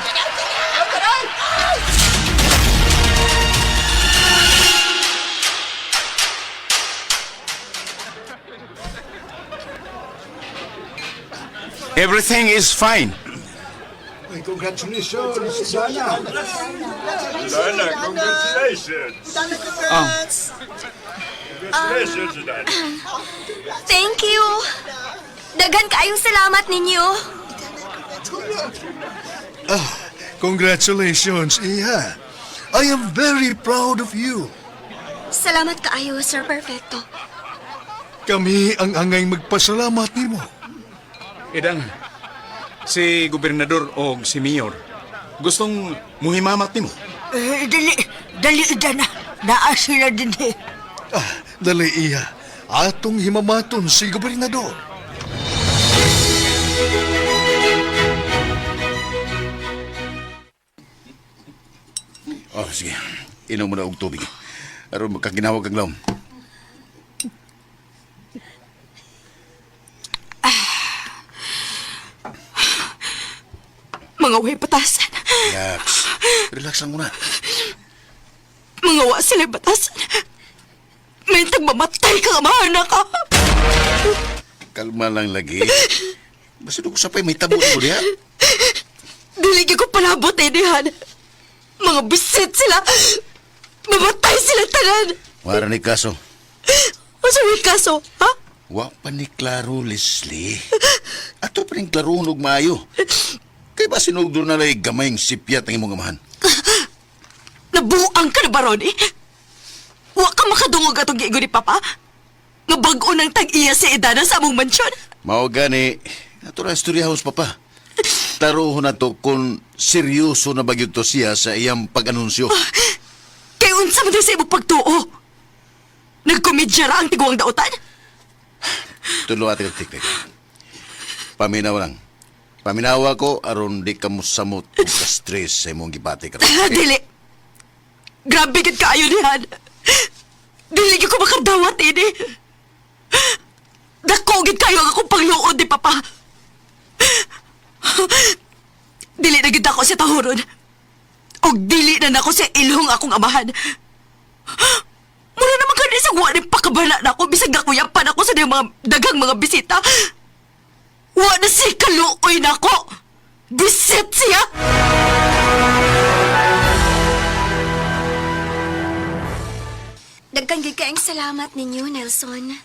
Speaker 7: Everything is fine.
Speaker 2: Congratulations, Dana.
Speaker 7: Oh,
Speaker 8: Thank you. Daghan kaayong salamat ninyo.
Speaker 2: Congratulations, Iha. I am very proud of you.
Speaker 8: Salamat kaayo, Sir Perfecto.
Speaker 2: Kami ang angay magpasalamat nimo.
Speaker 7: Idang, si gobernador o si mayor, gustong muhimamat nimo.
Speaker 5: Eh, dali, dali Idana. Naa sila din eh.
Speaker 2: Ah, dali iya. Atong himamaton si gobernador.
Speaker 3: Oh, sige. Inom mo na og tubig. Aron magkaginawag kag lawom.
Speaker 4: Mga way batasan.
Speaker 3: Relax. Relax lang muna.
Speaker 4: Mga wa sila batasan. May tagmamatay ka nga ka.
Speaker 3: Kalma lang lagi. Basta ko sapay may tabo mo diha.
Speaker 4: Dili gyud ko palabot inihan. Mga bisit sila. Mamatay sila tanan.
Speaker 3: Wara ni kaso.
Speaker 4: Unsa may kaso, ha?
Speaker 3: Wa pa ni klaro, Leslie. Ato pa rin klarohon og maayo. Kay ba sinugdo na lay gamayng sipyat ang imong amahan?
Speaker 4: Nabuang ka na ba, Ronnie? Wa ka makadungog atong giigo ni Papa? Nga bag-o ng tag-iya si Edana sa among mansyon?
Speaker 3: Mao gani, ato na istorya house papa. Klarohon na to kung seryoso na ba gyud to siya sa iyang pag-anunsyo.
Speaker 4: Kay unsa man daw sa imong pagtuo? Nagkomedya ra ang tiguang dautan?
Speaker 3: Tulo ate kag tiktik. Paminaw lang. Paminawa ko aron di ka mosamot og ka-stress sa imong gibati karon.
Speaker 4: Dili. Grabe gid kaayo niyan. Dili gyud ko makadawat ini. Dako gid kayo ang akong pangluod ni Papa. Dili na gid ako sa tahuron. Og dili na nako sa ilong akong amahan. Mura naman kani sa wa ni pakabala na ako bisag nakuyapan ako sa diyang mga daghang mga bisita. Wa na si kaluoy nako. Bisit siya.
Speaker 8: Daghan gid kaayong salamat ninyo, Nelson.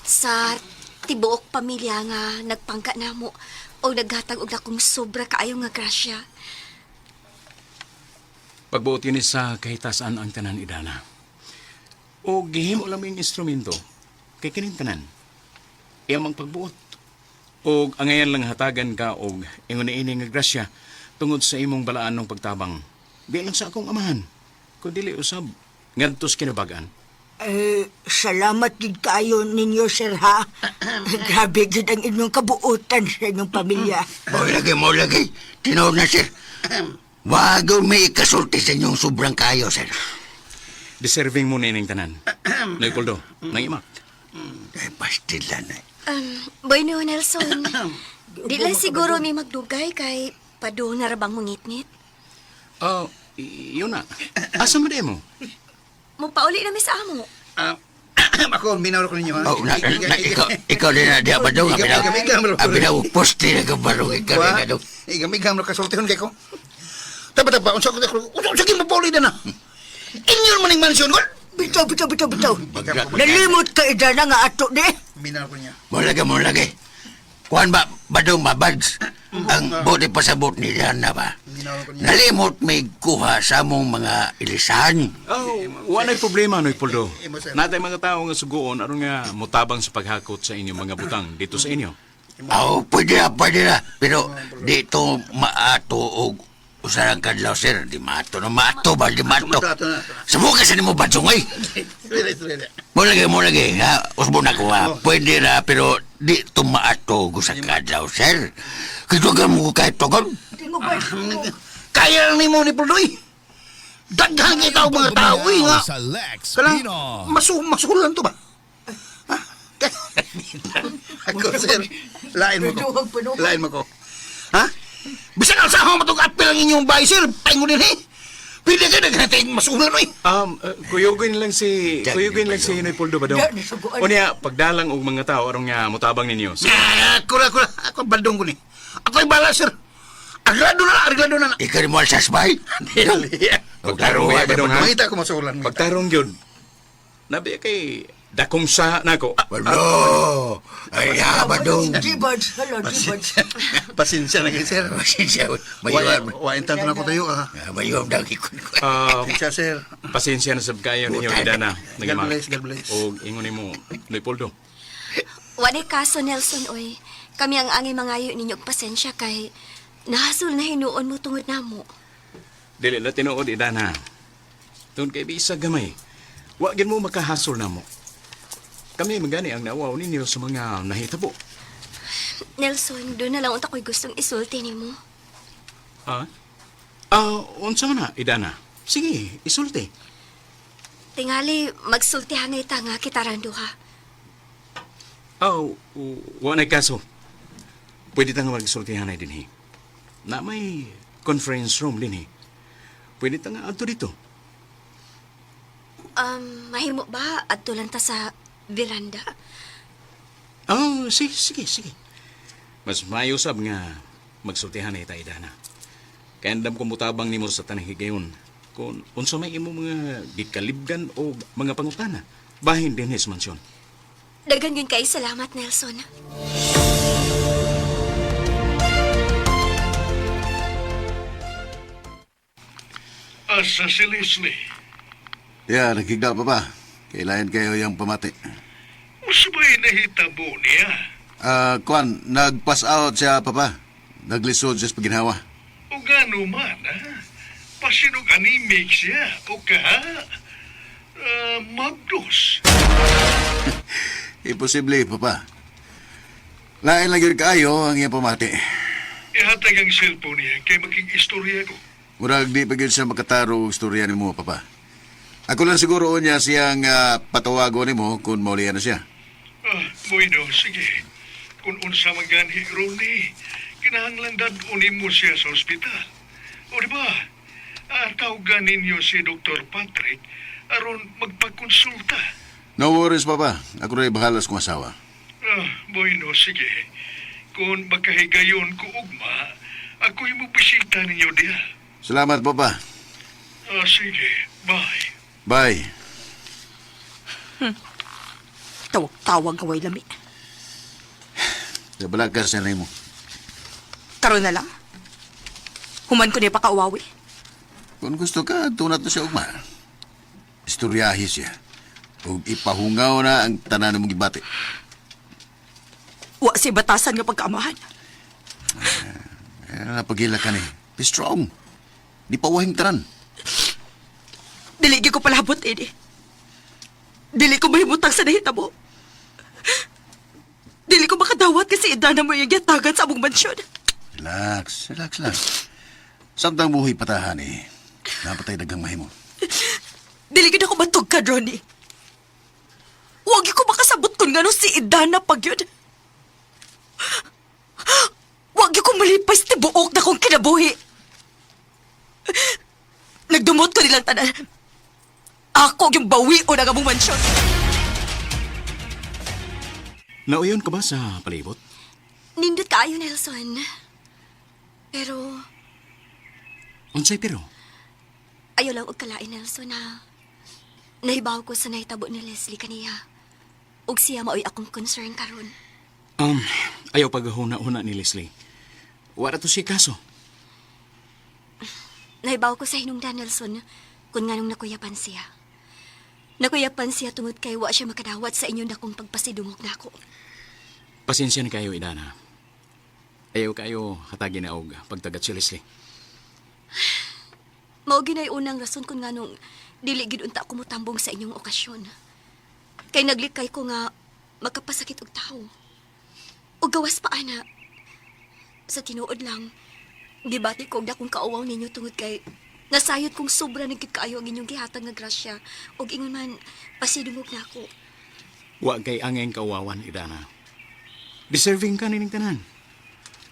Speaker 8: Sa tibuok pamilya nga nagpangka namo o naghatag og dakong sobra kaayo nga grasya.
Speaker 7: Pagbuot yun sa kahitasan ang tanan idana. O gihimo lang yung instrumento kay kining tanan. Iyang ang pagbuot. O angayan lang hatagan ka og ingon niini nga grasya tungod sa imong balaan ng pagtabang. Di lang sa akong amahan, kun dili usab ngadto sa kinabagan.
Speaker 5: Eh, salamat din kayo ninyo, sir, ha? Grabe gid ang inyong kabuutan sa inyong pamilya.
Speaker 6: Mo lagi, mo lagi. Tinuod na, sir. Wag may ikasulti sa inyong sobrang kayo, sir.
Speaker 7: Deserving mo nining tanan. Noy Koldo, nang imak.
Speaker 6: Ay, pastila na.
Speaker 8: Bueno, Nelson. Di lang siguro may magdugay kay padung na ra bang mungitngit.
Speaker 7: Oh, yun na. Asa mo di mo?
Speaker 8: Mupauli na mi sa amo.
Speaker 10: Ah, ako, minawar ko ninyo, ha?
Speaker 6: Oh, na, na, ikaw din na diya ba dong? Abinaw, poste na ka barong ikaw din na dong.
Speaker 10: Igam-igam na kasultihon kay ko. Taba taba, unsa ko unsa gyud mapuli na na. Inyo man ning mansyon ko.
Speaker 5: Bitaw, bitaw, bitaw, bitaw. Nalimot ka, Idana, nga ato ni.
Speaker 10: Minawar ko niya.
Speaker 6: Mo lagi, mo lagi. Kuan ba, badong mabads? Ang buti pasabot ni na ba?
Speaker 10: Minawar ko niya.
Speaker 6: Nalimot may kuha sa among mga ilisan.
Speaker 7: Oh, walay problema, Noy Poldo.
Speaker 10: Imo, sir.
Speaker 7: Natay mga tao nga sugoon aron nga motabang sa paghakot sa inyong mga butang dito sa inyo.
Speaker 6: Oh, pwede na, pwede na. Pero dito maato og usarang kadlaw, sir. Di maato na maato ba? Di maato.
Speaker 10: Maato na.
Speaker 6: Subukan sa nimo badsong, ay.
Speaker 10: Dili, dili.
Speaker 6: Mo lagi, mo lagi. Ha? Usbo na ko, ha? Pwede na, pero di tumaato og usang kadlaw, sir. Kitugan mo ko kahit tugon.
Speaker 5: Tingog ba?
Speaker 10: Kaya lang nimo ni Puldoy. Daghan kay tao mga tao eh, nga.
Speaker 2: Sa Lex
Speaker 10: Kanang
Speaker 2: Pino.
Speaker 10: masulan to ba? Ha? Ako, sir. Lain mo ko. Lain mo ko. Ha? Bisan ang sahong matong apel ang inyong bahay, sir. Paingon din, eh. Pili ka naghatay masulan, eh.
Speaker 7: Kuyugin lang si Noy Poldo ba daw?
Speaker 5: Di, nasuguan.
Speaker 7: Unya, pagdalang og mga tao aron nga motabang ninyo.
Speaker 10: Ah, Ako na, ako na. Ako ang bandong ko ni. Ako'y bala, sir. Arreglado na, arreglado na.
Speaker 6: Ikaw ni mo alsas, bay?
Speaker 7: Pagtarong ba dong ha?
Speaker 10: Mangita ko masulan.
Speaker 7: Pagtarong yun. Nabi kay dakong sa nako.
Speaker 6: Walo. Ay, ha, badong.
Speaker 5: Di ba? Hala, di ba?
Speaker 10: Pasensya na kayo, sir.
Speaker 6: Pasensya. Mayuan.
Speaker 10: Wain tanto na ko tayo, ah.
Speaker 6: Mayuan daw ikon ko.
Speaker 7: Ah,
Speaker 10: Pasensya, sir.
Speaker 7: pasensya na sab kayo ninyo Idana.
Speaker 10: God bless, God bless.
Speaker 7: Og ingon nimo Noy Poldo.
Speaker 8: Walay kaso, Nelson, oy. Kami ang angay mangayo ninyo og pasensya kay nahasol na hinuon mo tungod namo.
Speaker 7: Dili na tinuod, Idana. Tungod kay bisag gamay, wa gid mo makahasol namo. Kami magani ang nauwaw ninyo sa mga nahitabo.
Speaker 8: Nelson, doon na lang unta ko'y gustong isulti nimo.
Speaker 7: Ha? Ah, unsa man na, Idana? Sige, isulti.
Speaker 8: Tingali, magsultihan na ita nga kitaran duha.
Speaker 7: Oh, wa na kaso. Pwede ta nga magsultihan na dinhi. Na may conference room dinhi. Pwede ta nga adto dito.
Speaker 8: Mahimo ba adto lang ta sa veranda?
Speaker 7: Oh, sige, sige, sige. Mas maayo sab nga magsultihan na ita, Idana. Kaya andam ko mutabang nimo sa tanang higayon kung unsa may imo mga gikalibgan o mga pangutana bahin dinhi sa mansyon.
Speaker 8: Daghan yun kay salamat, Nelson.
Speaker 2: Asa si Leslie.
Speaker 3: Ya, nagkigda pa ba? Kailangan kayo yung pamati.
Speaker 2: Unsa ba'y nahitabo niya?
Speaker 3: Ah, kuan, nag-pass out siya, papa. Naglisod siya sa paginhawa.
Speaker 2: O gano man, ha? Pasinog anemic siya, o kaha? Ah, mabdos.
Speaker 3: Imposible, papa. Lain lang yun kaayo ang iyang pamati.
Speaker 2: Ihatag ang cellphone niya kay makig-istorya ko.
Speaker 3: Murag di pa gyud siya makataro og istorya nimo, papa. Ako lang siguro niya siyang patawago nimo kung maulian na siya.
Speaker 2: Ah, bueno, sige. Kung unsa man gani, Ronnie, kinahanglan dad-unin mo siya sa ospital. O di ba? Ah, tawagan ninyo si Dr. Patrick aron magpakonsulta.
Speaker 3: No worries, papa. Ako rin bahala sa kong asawa.
Speaker 2: Ah, bueno, sige. Kung makahigayon ko ugma, ako'y mobisita ninyo diha.
Speaker 3: Salamat, papa.
Speaker 2: Ah, sige. Bye.
Speaker 3: Bye.
Speaker 5: Tawag-tawag kaway lami.
Speaker 3: Nabala ka sa mo.
Speaker 4: Karon na lang. Human ko niya pakauwawi.
Speaker 3: Kung gusto ka, tunat na siya ugma. Istoryahe siya. Ug ipahungaw na ang tanan mong gibati.
Speaker 4: Wa si batasan nga pagkaamahan.
Speaker 3: Eh, napagila ka ni. Be strong. Di pa wahing tanan.
Speaker 4: Dili gyud ko palabot ini. Dili ko mahimutang sa nahitabo. Dili ko makadawat kasi idana mo yung yatagan sa among mansyon.
Speaker 3: Relax, relax lang. Samtang buhay patahan eh. Napatay dagang mahimo.
Speaker 4: Dili gyud ako matugkad, Ronnie. Huwag ko makasabot kung ngano si Idana pag yun. Huwag ko malipay sa tibuok na kong kinabuhi. Nagdumot ko nilang tanan. Ako yung bawi o ng among mansyon.
Speaker 7: Nauyon ka ba sa palibot?
Speaker 8: Nindot kaayo, Nelson. Pero
Speaker 7: Unsay pero?
Speaker 8: ayaw lang og kalain, Nelson, ha. Nahibaw ko sa nahitabo ni Leslie kaniya. Ug siya maoy akong concern karon.
Speaker 7: Ayaw paghuna-huna ni Leslie. Wala to siya kaso.
Speaker 8: Nahibaw ko sa hinungdan, Nelson, kung nganong nakuyapan siya. Nakuyapan siya tungod kay wa siya makadawat sa inyong dakong pagpasidungog nako.
Speaker 7: Pasensya na kayo, Idana. Ayaw kayo hatagin na og pagtagat si Leslie.
Speaker 8: Mao ginay unang rason kung nganong dili gid unta ko motambong sa inyong okasyon. Kay naglikay ko nga makapasakit og tawo. Og gawas pa ana. Sa tinuod lang, gibati ko og dakong kauwaw ninyo tungod kay nasayod kong sobra na gid kaayo ang inyong gihatag nga grasya ug ingon man pasidungog nako.
Speaker 7: Wa kay angeng kauwawan, Idana. Deserving ka nining tanan.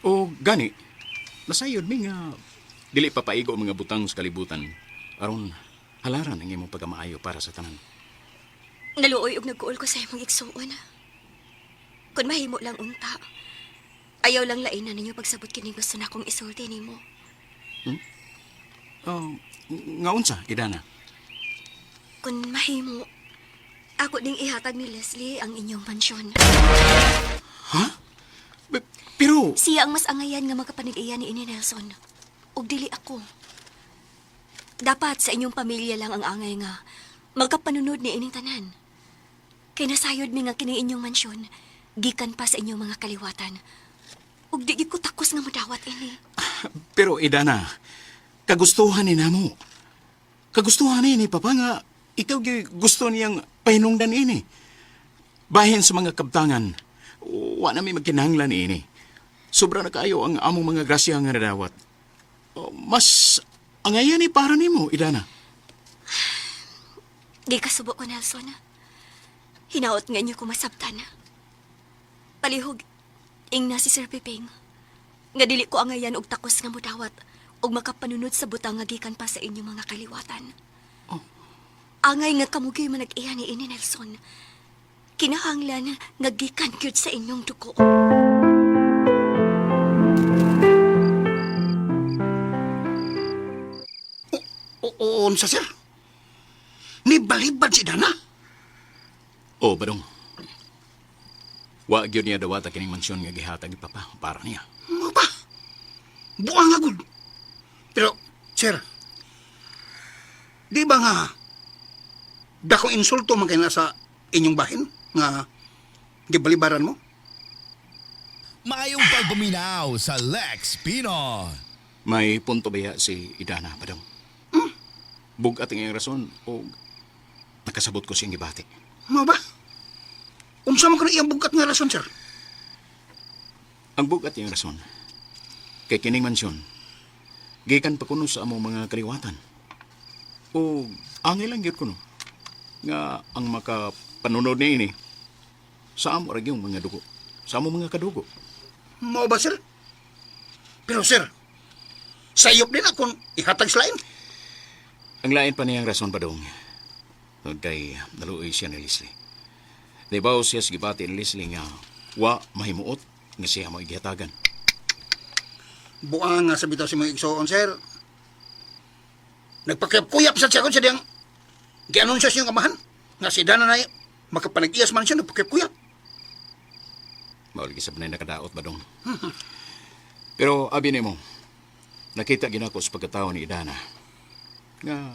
Speaker 7: O gani, nasayod mi nga dili papaigo ang mga butang sa kalibutan aron halaran ang imong pagkamaayo para sa tanan.
Speaker 8: Naluoy og nagkuol ko sa imong igsuon. Kun mahimo lang unta. Ayaw lang lainan ninyo pagsabot kining gusto na akong isulti nimo.
Speaker 7: Oh, nga unsa, Idana?
Speaker 8: Kun mahimo, ako ding ihatag ni Leslie ang inyong mansyon.
Speaker 7: Pero
Speaker 8: Siya ang mas angayan nga makapanag-iya ni ini Nelson. Ug dili ako. Dapat sa inyong pamilya lang ang angay nga magkapanunod ni ining tanan. Kay nasayod mi nga kini inyong mansyon, gikan pa sa inyong mga kaliwatan. Ug di gid ko takos nga modawat ini.
Speaker 7: Pero Idana, Kagustuhan ni namo. Kagustuhan ni Papa nga ikaw gyud gusto niyang pahinungdan ini. Bahin sa mga kabtangan, wa na mi magkinahanglan ini. Sobra na kaayo ang among mga grasya nga nadawat. Oh, mas angayan ni para nimo, Idana.
Speaker 8: Di kasubo ko, Nelson. Hinaot nga inyo ko masabtan. Palihog, ingna si Sir Piping. Nga dili ko angayan og takos nga mudawat og makapanunod sa butang nga gikan pa sa inyong mga kaliwatan.
Speaker 7: Oh.
Speaker 8: Angay nga kamugi man nag-iya ni ini, Nelson. Kinahanglan nga gikan gyud sa inyong dugo.
Speaker 10: Oo, unsa, sir? Nibalibad si Dana?
Speaker 7: Oh, Badong. Wa gyud niya dawata kining mansyon nga gihatag ni Papa para niya.
Speaker 10: Mo ba? Buang agad. Pero, sir, di ba nga dakong insulto man kay na sa inyong bahin nga gibalibaran mo?
Speaker 12: Maayong pagpaminaw sa Lex Pino.
Speaker 7: May punto ba ya si Idana, Badong? Bugat ang iyang rason o nakasabot ko siyang gibati.
Speaker 10: Mo ba? Unsa man kuno iyang bugat nga rason, sir?
Speaker 7: Ang bugat iyang rason, kay kining mansyon, gikan pa kuno sa among mga kaliwatan. O angay lang gyud kuno nga ang makapanunod niini sa amo ra gyud mga dugo, sa among mga kadugo.
Speaker 10: Mo ba, sir? Pero, sir, sayop din akong ihatag sa lain.
Speaker 7: Ang lain pa niyang rason pa dong. Tungod kay naluoy siya ni Leslie. Nibaw siya sa gibati ni Leslie nga wa mahimuot nga siya mo igihatagan.
Speaker 10: Buang nga sa bitaw si mga igsoon, sir. Nagpakuyap sa siya sa diyang gianunsyo sa iyong amahan nga si Dana na makapanag-iyas man siya nagpakuyap.
Speaker 7: Mao lagi sa na nakadaot ba dong. Pero abi nimo, nakita ginako sa pagkatao ni Idana nga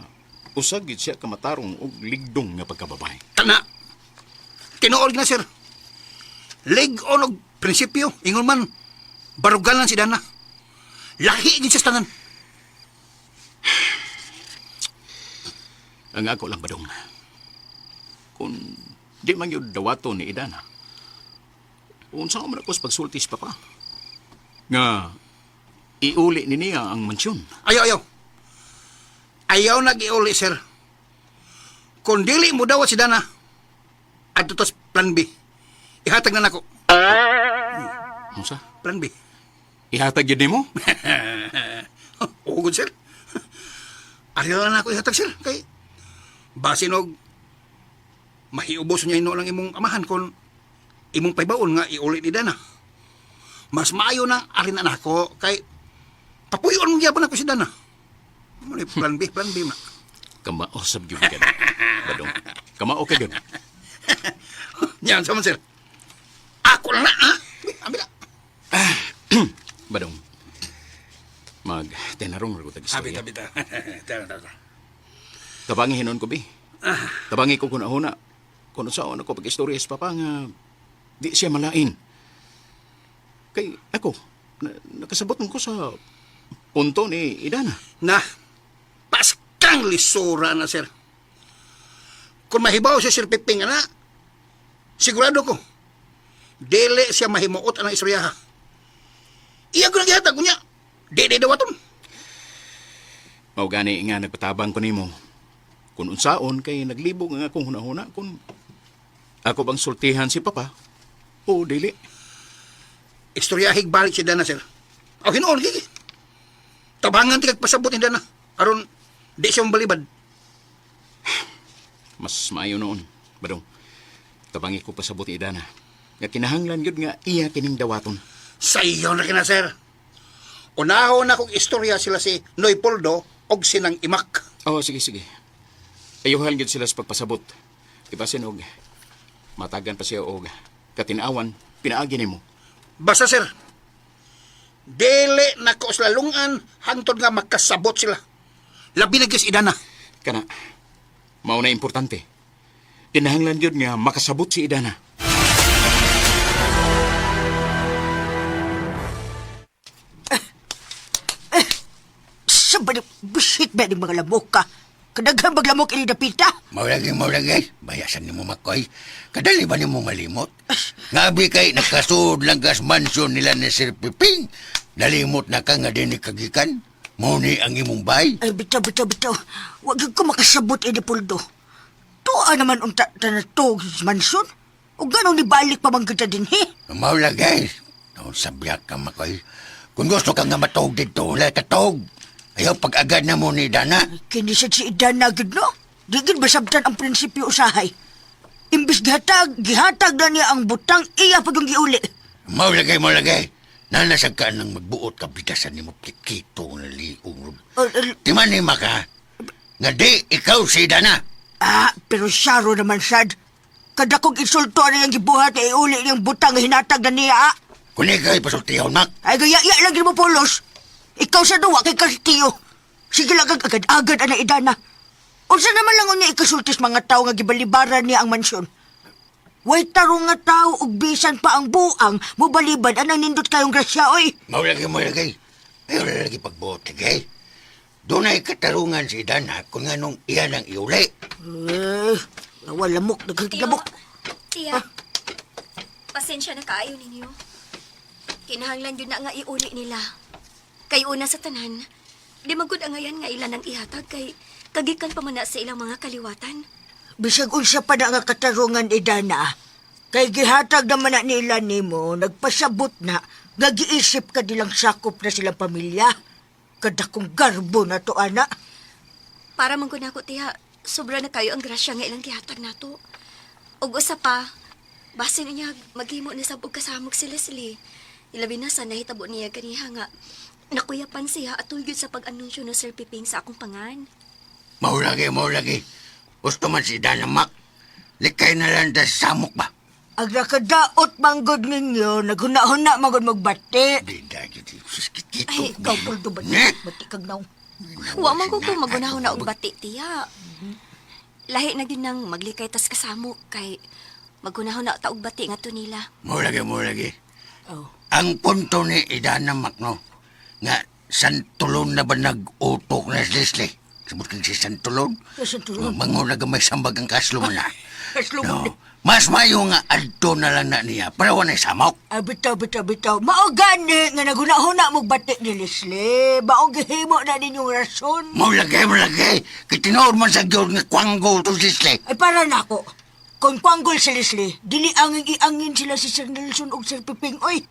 Speaker 7: usag gid siya kamatarong og ligdong nga pagkababay.
Speaker 10: Tana, tinuod na, sir. Lig-on og prinsipyo, ingon man, barugalan si Dana. Lahi gid siya sa tanan.
Speaker 7: Ang ako lang badong. Kung di man yun dawato ni Idana, unsa man ako sa pagsulti sa papa? Nga iuli ni niya ang mansyon.
Speaker 10: Ayaw, ayaw. Ayaw nag-iuli, sir. Kung dili mo dawat si Dana, adto tas plan B. Ihatag na nako.
Speaker 7: Unsa?
Speaker 10: Plan B.
Speaker 7: Ihatag yun nimo?
Speaker 10: Oo, good, sir. Ariel na ako ihatag, sir. Kay, basin og mahiubos niya ino lang imong amahan kung imong paybaon nga iuli ni Dana. Mas maayo nang arin na nako kay papuyon mo gyapon ako si Dana. Mo ni plan B, plan B ma.
Speaker 7: Kamao sab gyud ka. Badong. Kamao ka gyud.
Speaker 10: Yan sama sir. Ako lang na, ha? Abi na.
Speaker 7: Badong. Mag tinarong ra ko tag istorya.
Speaker 10: Abi, abi. Tara, tara.
Speaker 7: Tabangi hinon ko bi. Tabangi ko kun ahuna. Kung unsaon ako pag-istorya sa papa nga di siya malain. Kay ako, nakasabot man ko sa punto ni Idana.
Speaker 10: Na, paskang lisura na, sir. Kung mahibaw si Sir Piping, ana, sigurado ko, dili siya mahimuot ang istorya. Iya ko nang kunya, dili daw aton.
Speaker 7: Mao gani nga nagpatabang ko nimo. Kung unsaon kay naglibog ang akong hunahuna kung ako bang sultihan si papa o dili.
Speaker 10: Istoryahig balik si Dana, sir. O hinuon, gigi. Tabangan ti kag pasabot ni Dana. Aron, di siya mabalibad.
Speaker 7: Mas maayo noon, Badong. Tabangi ko pasabot ni Idana. Nga kinahanglan gyud nga iya kining dawaton.
Speaker 10: Sa iyo na kina, sir. Unahon na kong istorya sila si Noy Poldo og sinang Imak.
Speaker 7: Oh, sige, sige. Ayuhan gyud sila sa pagpasabot. Diba sinog? Matagan pa siya og katinawan, pinaagi nimo.
Speaker 10: Basta, sir. Dili na ko sila lungan hangtod nga makasabot sila. Labi na gyud si Idana.
Speaker 7: Kana, mao na importante. Kinahanglan gyud nga makasabot si Idana.
Speaker 5: Sa Unsa ba ni bisit ba ni mga lamok ka? Kadaghan bag lamok ini dapita?
Speaker 6: Maulagi, maulagi. Bayasan ni mo, Makoy. Kadali ba ni mo malimot? Ngabi kay nakasud lang kas mansyon nila ni Sir Piping. Nalimot na ka nga din ni kagikan. Mao ni ang imong bay.
Speaker 5: Ay, bitaw, bitaw, bitaw. Wag gyud ko makasabot ini puldo. Tuwa naman unta tanatog mansyon. O ganong nibalik pa man kita din, he?
Speaker 6: Maulagi. No, sabya ka, Makoy. Kung gusto ka nga matog dito, wala ka tog. Ayaw pag-agad na mo ni Dana.
Speaker 5: Kini sad si Idana gud no? Di gid basabtan ang prinsipyo usahay. Imbis gihatag, gihatag na niya ang butang iya pag yung giuli.
Speaker 6: Maulagay, maulagay. Nanasag ka ng magbuot ka bitasan ni mo kikito na liong. Timan ni Maka, nga di ikaw si Dana.
Speaker 5: Ah, pero syaro naman sad. Kada kong insulto na yung gibuhat ay iuli niyang butang nga hinatag na niya. ah.
Speaker 6: Kung ika'y pasultihon, Mak.
Speaker 5: Ay, gaya-ya lang gid mo pulos. Ikaw sa duwa kay Castillo. Sige lang kag agad-agad ana idana. Unsa naman lang unya ikasultis mga tao nga gibalibaran niya ang mansyon. Way tarong nga tao ug bisan pa ang buang mobalibad anang nindot kayong grasya oy.
Speaker 6: Maulagay, maulagay. Ayaw na lagi pagbuot, lagay. Doon ay katarungan si Dana kung anong iyan ang iuli.
Speaker 5: Eh, wala lamok, daghang lamok.
Speaker 8: Tiya, pasensya na kaayo ninyo. Kinahanglan yun na nga iuli nila. Kay una sa tanan, di magud angayan nga ilan ang ihatag kay kagikan pa man na sa ilang mga kaliwatan.
Speaker 5: Bisag unsa pa na nga katarungan idana. Kay gihatag naman na nila nimo, nagpasabot na, nga giisip ka nilang sakop na silang pamilya. Kadakong garbo na to, ana.
Speaker 8: Para man gud nako tiya, sobra na kayo ang grasya nga ilang gihatag nato. Ug usa pa, basin niya maghimo na sab og kasamok si Leslie. Ilabi na sa nahitabo niya ganiha nga nakuyapan siya atol gyud sa pag-anunsyo ni Sir Piping sa akong pangan.
Speaker 6: Maulagay, maulagay. Gusto man si Dana, Mak. Likay na lang ta sa samok ba?
Speaker 5: Ang nakadaot manggod ninyo, naghuna-huna manggod magbati.
Speaker 6: Di, di, di, di. Sus, kikito.
Speaker 8: Ay,
Speaker 5: Ikaw, Poldo, bati,
Speaker 6: Eh?
Speaker 5: bati kag naong.
Speaker 8: Wa man ko kung magunahon na og bati tiya. Lahi na gyud nang maglikay tas kasamok kay magunahon na ta og bati nga nila.
Speaker 6: Maulagay, maulagay.
Speaker 5: Oh.
Speaker 6: Ang punto ni Idana Makno, nga santulon na ba nag-utok na si Leslie? Sabot kang si Santulon?
Speaker 5: Santulon.
Speaker 6: Mango na gamay sambag ang kaslo mo na.
Speaker 5: Kaslo mo
Speaker 6: No. Mas mayo nga adto na lang na niya para wala samok.
Speaker 5: Ay, bitaw, bitaw, bitaw. Mao gani nga naghuna-huna magbati ni Leslie. Mao gihimo na ninyong rason.
Speaker 6: Maulagay, maulagay. Kitinoor man sa Diyos nga kwanggo to si Leslie.
Speaker 5: Ay, para nako. Kung kwanggol si Leslie, dili angin iangin sila si Sir Nelson ug Sir Piping, oy.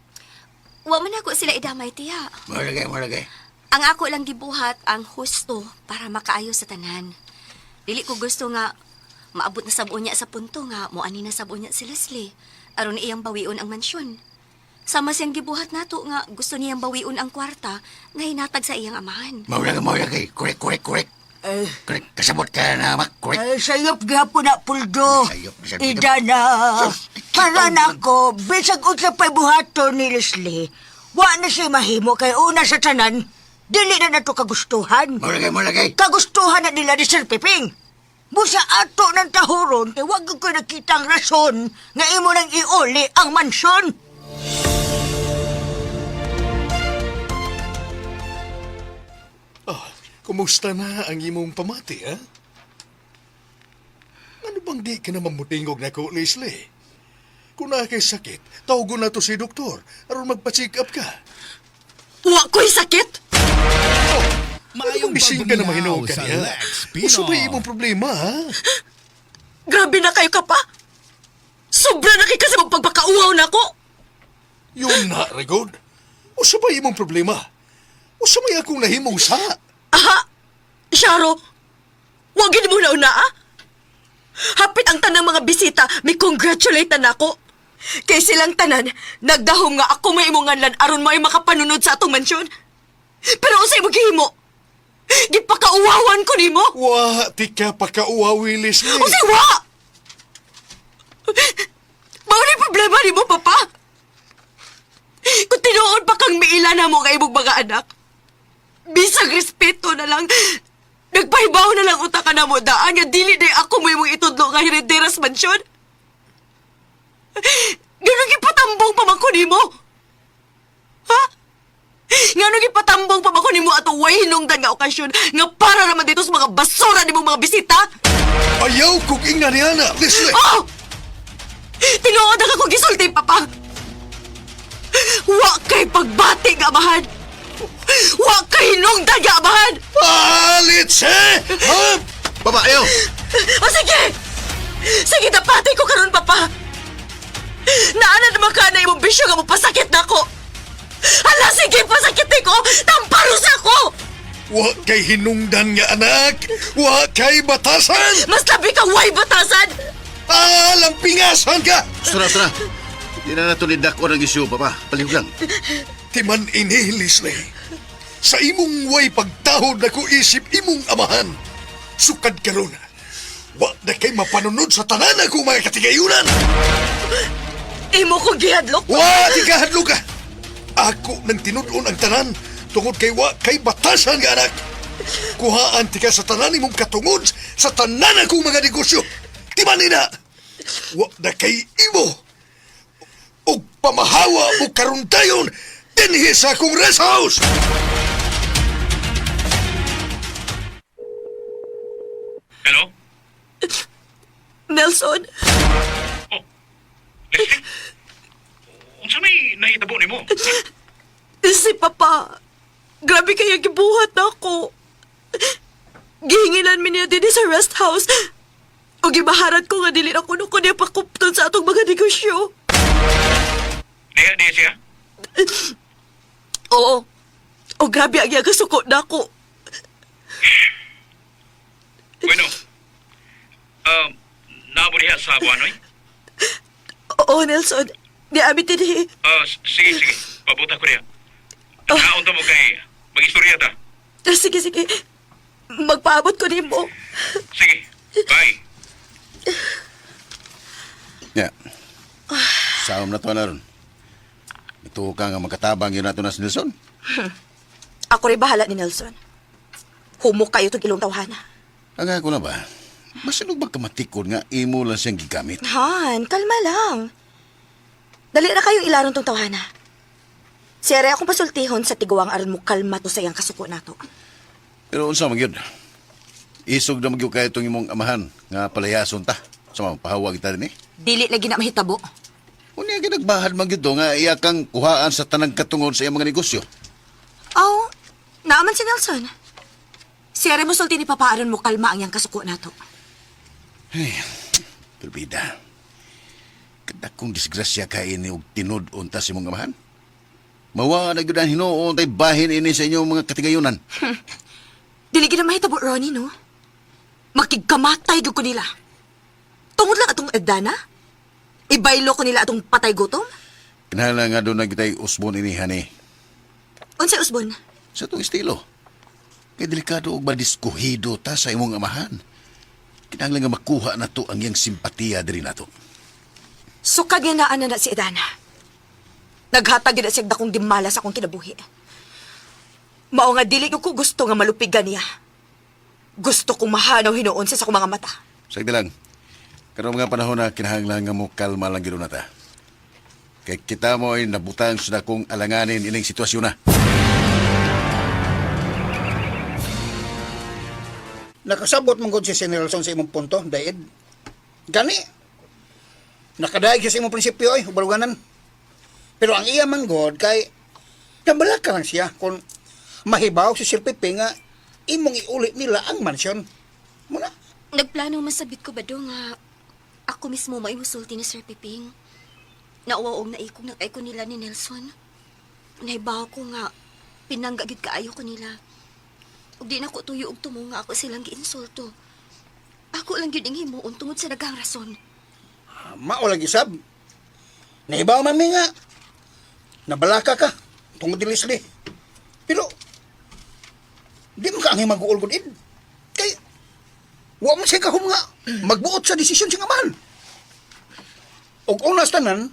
Speaker 8: Wa man ako sila idamay tiya.
Speaker 6: Maulagay, maulagay.
Speaker 8: Ang ako lang gibuhat ang husto para makaayo sa tanan. Dili ko gusto nga maabot na sab unya sa punto nga moani na sab unya si Leslie aron iyang bawion ang mansyon. Sama siyang gibuhat nato nga gusto niyang bawion ang kwarta nga hinatag sa iyang amahan.
Speaker 6: Maulagay, maulagay. Correct, correct, correct.
Speaker 5: Eh,
Speaker 6: Correct. Kasabot ka na, Mak. Correct.
Speaker 5: ay, sayop gihapon na, Puldo.
Speaker 6: Sayop, sayop.
Speaker 5: Idana. Para nako, bisag unsa pa'y buhaton ni Leslie, wa na siya mahimo kay una sa tanan, dili na nato kagustuhan.
Speaker 6: Maulagay, maulagay.
Speaker 5: Kagustuhan na nila ni Sir Piping. Busa ato ng tahuron, kay wag ko nakita ang rason nga imo nang iuli ang mansyon.
Speaker 2: Ah, kumusta na ang imong pamati, ha? Ano bang di ka na mamutingog na ko, Leslie? Kung naa kay sakit, tawagon na to si doktor aron magpa-check up ka.
Speaker 4: Wa ko'y sakit!
Speaker 2: Ano
Speaker 12: Maayong
Speaker 2: bang gising ka na
Speaker 12: pagpaminaw
Speaker 2: mahinuog ka
Speaker 12: sa
Speaker 2: niya?
Speaker 12: Lex
Speaker 2: Usa ba
Speaker 12: Pinoy.
Speaker 2: imong problema, ha?
Speaker 4: Grabe na kayo ka pa! Sobra na kay kasi magpagpakauhaw na ako!
Speaker 2: Yun na, Regod. Usa ba imong problema? Usa may akong nahimong sa?
Speaker 4: Aha! Sharo! Wag mo na una, ah! Hapit ang tanang mga bisita, may congratulate na nako. Kay silang tanan, nagdahom nga ako may imong nganlan aron may makapanunod sa atong mansyon. Pero unsay mo gihimo? Gipakauwawan ko nimo.
Speaker 2: Wa, tika pakauwawi, Leslie.
Speaker 4: Unsay wa? Mao ni problema nimo, papa. Kung tinuod pa kang miila na mo kay imong mga anak, bisag respeto na lang, nagpahibaw na lang utak ka na mo daan nga dili day ako mo imong itudlo nga herederas mansyon. Ganun gipatambong pa man ko nimo. Ha? Ngano gipatambong pa man ko nimo ato way way hinungdan nga okasyon nga para naman dito sa mga basura nimong mga bisita?
Speaker 2: Ayaw kong ingna ni Ana, Leslie.
Speaker 4: Oh! Tinuod ang akong gisulti, Papa. Wa kay pagbati nga amahan. Wa kay hinungdan nga amahan.
Speaker 2: Palitse! Ha?
Speaker 3: Papa, ayaw!
Speaker 4: O sige! Sige, dapati ko karon, Papa. Naana naman ka na imong bisyo nga mopasakit na ako. Hala, sige, pasakit ko! Tamparos ako!
Speaker 2: Wa kay hinungdan nga anak! Wa kay batasan!
Speaker 4: Mas labi ka, way batasan!
Speaker 2: Ah, lampingasan ka!
Speaker 3: Tara, tara. Di na nato ni Dako ng isyu, Papa. Palihog lang.
Speaker 2: Timan ini, Leslie. Sa imong way pagtahod na ko isip imong amahan. Sukad karon. Wa na kay mapanunod sa tanan ako mga katigayunan.
Speaker 4: Imo kong gihadlok.
Speaker 2: Wa di ka hadlok ka. Ako nang tinud-on ang tanan tungod kay wa kay batasan nga anak. Kuhaan ti ka sa tanan imong katungod sa tanan akong mga negosyo. Timan ina. Wa na kay imo. Og pamahawa mo karon dayon dinhi sa akong rest house.
Speaker 11: Hello?
Speaker 4: Nelson,
Speaker 11: Leslie? Unsa may nahitabo nimo?
Speaker 4: si Papa. Grabe kaya gibuhat na ako. Gihingilan mi niya din sa rest house. O gibaharat ko nga dili ako nung niya pakupton sa atong mga negosyo.
Speaker 11: Diha, diha siya?
Speaker 4: Oo. O grabe ang iya kasuko na ako.
Speaker 11: Bueno. Naabo diha sa Buanoy?
Speaker 4: Oo, Nelson. Di ami dinhi.
Speaker 11: Sige, sige. Pabuta ko diha. Naunta mo kay mag-istorya ta.
Speaker 4: Sige, sige. Magpaabot ko nimo.
Speaker 11: Sige. Bye.
Speaker 3: Ya. Saom na to na ron. Ito ka nga magkatabang yun nato na si Nelson.
Speaker 4: Ako rin bahala ni Nelson. Humok kayo itong ilong tawhana.
Speaker 3: Ang ako na ba? Masilog ba kamatikod nga imo lang siyang gigamit?
Speaker 4: Han, kalma lang. Dali na kayong ilaron tong tawhana. Siyere akong pasultihon sa tiguang aron mo kalma to sa iyang kasuko nato.
Speaker 3: Pero unsa man gyud? Isog na magyud kayo itong imong amahan nga palayason ta. Sa mga pahawag ta rin eh.
Speaker 4: Dili lagi na mahitabo.
Speaker 3: Unya ginagbahad man gyud to nga iya kang kuhaan sa tanang katungod sa iyang mga negosyo.
Speaker 4: Oh, naaman si Nelson. Siyere mo sulti ni Papa aron mo kalma ang iyang kasuko nato.
Speaker 3: Ay, pero bida, kadakong disgrasya ka ini og tinud-on ta sa imong amahan. Mawa na gyud ang hinuon tay bahin ini sa inyong mga katigayunan.
Speaker 4: Dili gid na mahitabo, Ronnie, no? Makigkamatay gyud ko nila. Tungod lang atong Edana? Ibaylo ko nila atong patay gutom?
Speaker 3: Kinahanglan nga doon na kita'y usbon ini hani.
Speaker 4: Unsay usbon?
Speaker 3: Sa itong estilo. Kay delikado og madiskuhido ta sa imong amahan. Kinahanglan nga makuha na to ang iyang simpatiya diri nato.
Speaker 4: Sukad nga naa na na si Edana. Naghatag gyud na siya dakong dimala sa akong kinabuhi. Mao nga dili ko gusto nga malupigan niya. Gusto kong mahanaw hinuon siya sa akong mga mata.
Speaker 3: Sagdi lang. Karong mga panahon na kinahanglan nga mo kalma lang gyud na ta. Kay kita mo ay nabutang sa dakong alanganin ining sitwasyon na.
Speaker 10: Nakasabot mong gud si Sir Nelson sa imong punto, Daid. Gani. Nakadaig siya sa imong prinsipyo ay, ubaruganan. Pero ang iya man god kay nabalaka lang siya kung mahibaw si Sir Pepe nga imong iuli nila ang mansyon. Muna,
Speaker 8: Nagplano masabit ko ba do nga ako mismo maimusulti ni Sir Piping. Nauwa og naikog na kay ko nila ni Nelson. Nahibaw ko nga pinangga gid kaayo ko nila. Ug di na ko tuyo og tumo nga ako silang giinsulto. Ako lang gyud ang himuon tungod sa daghang rason.
Speaker 10: mao lagi sab. Nahibaw man mi nga nabalaka ka tungod ni Leslie. Pero di mo ka ang mag-uol gud id. Kay wa man siya kahum nga magbuot sa desisyon siyang amahan. Og una sa tanan,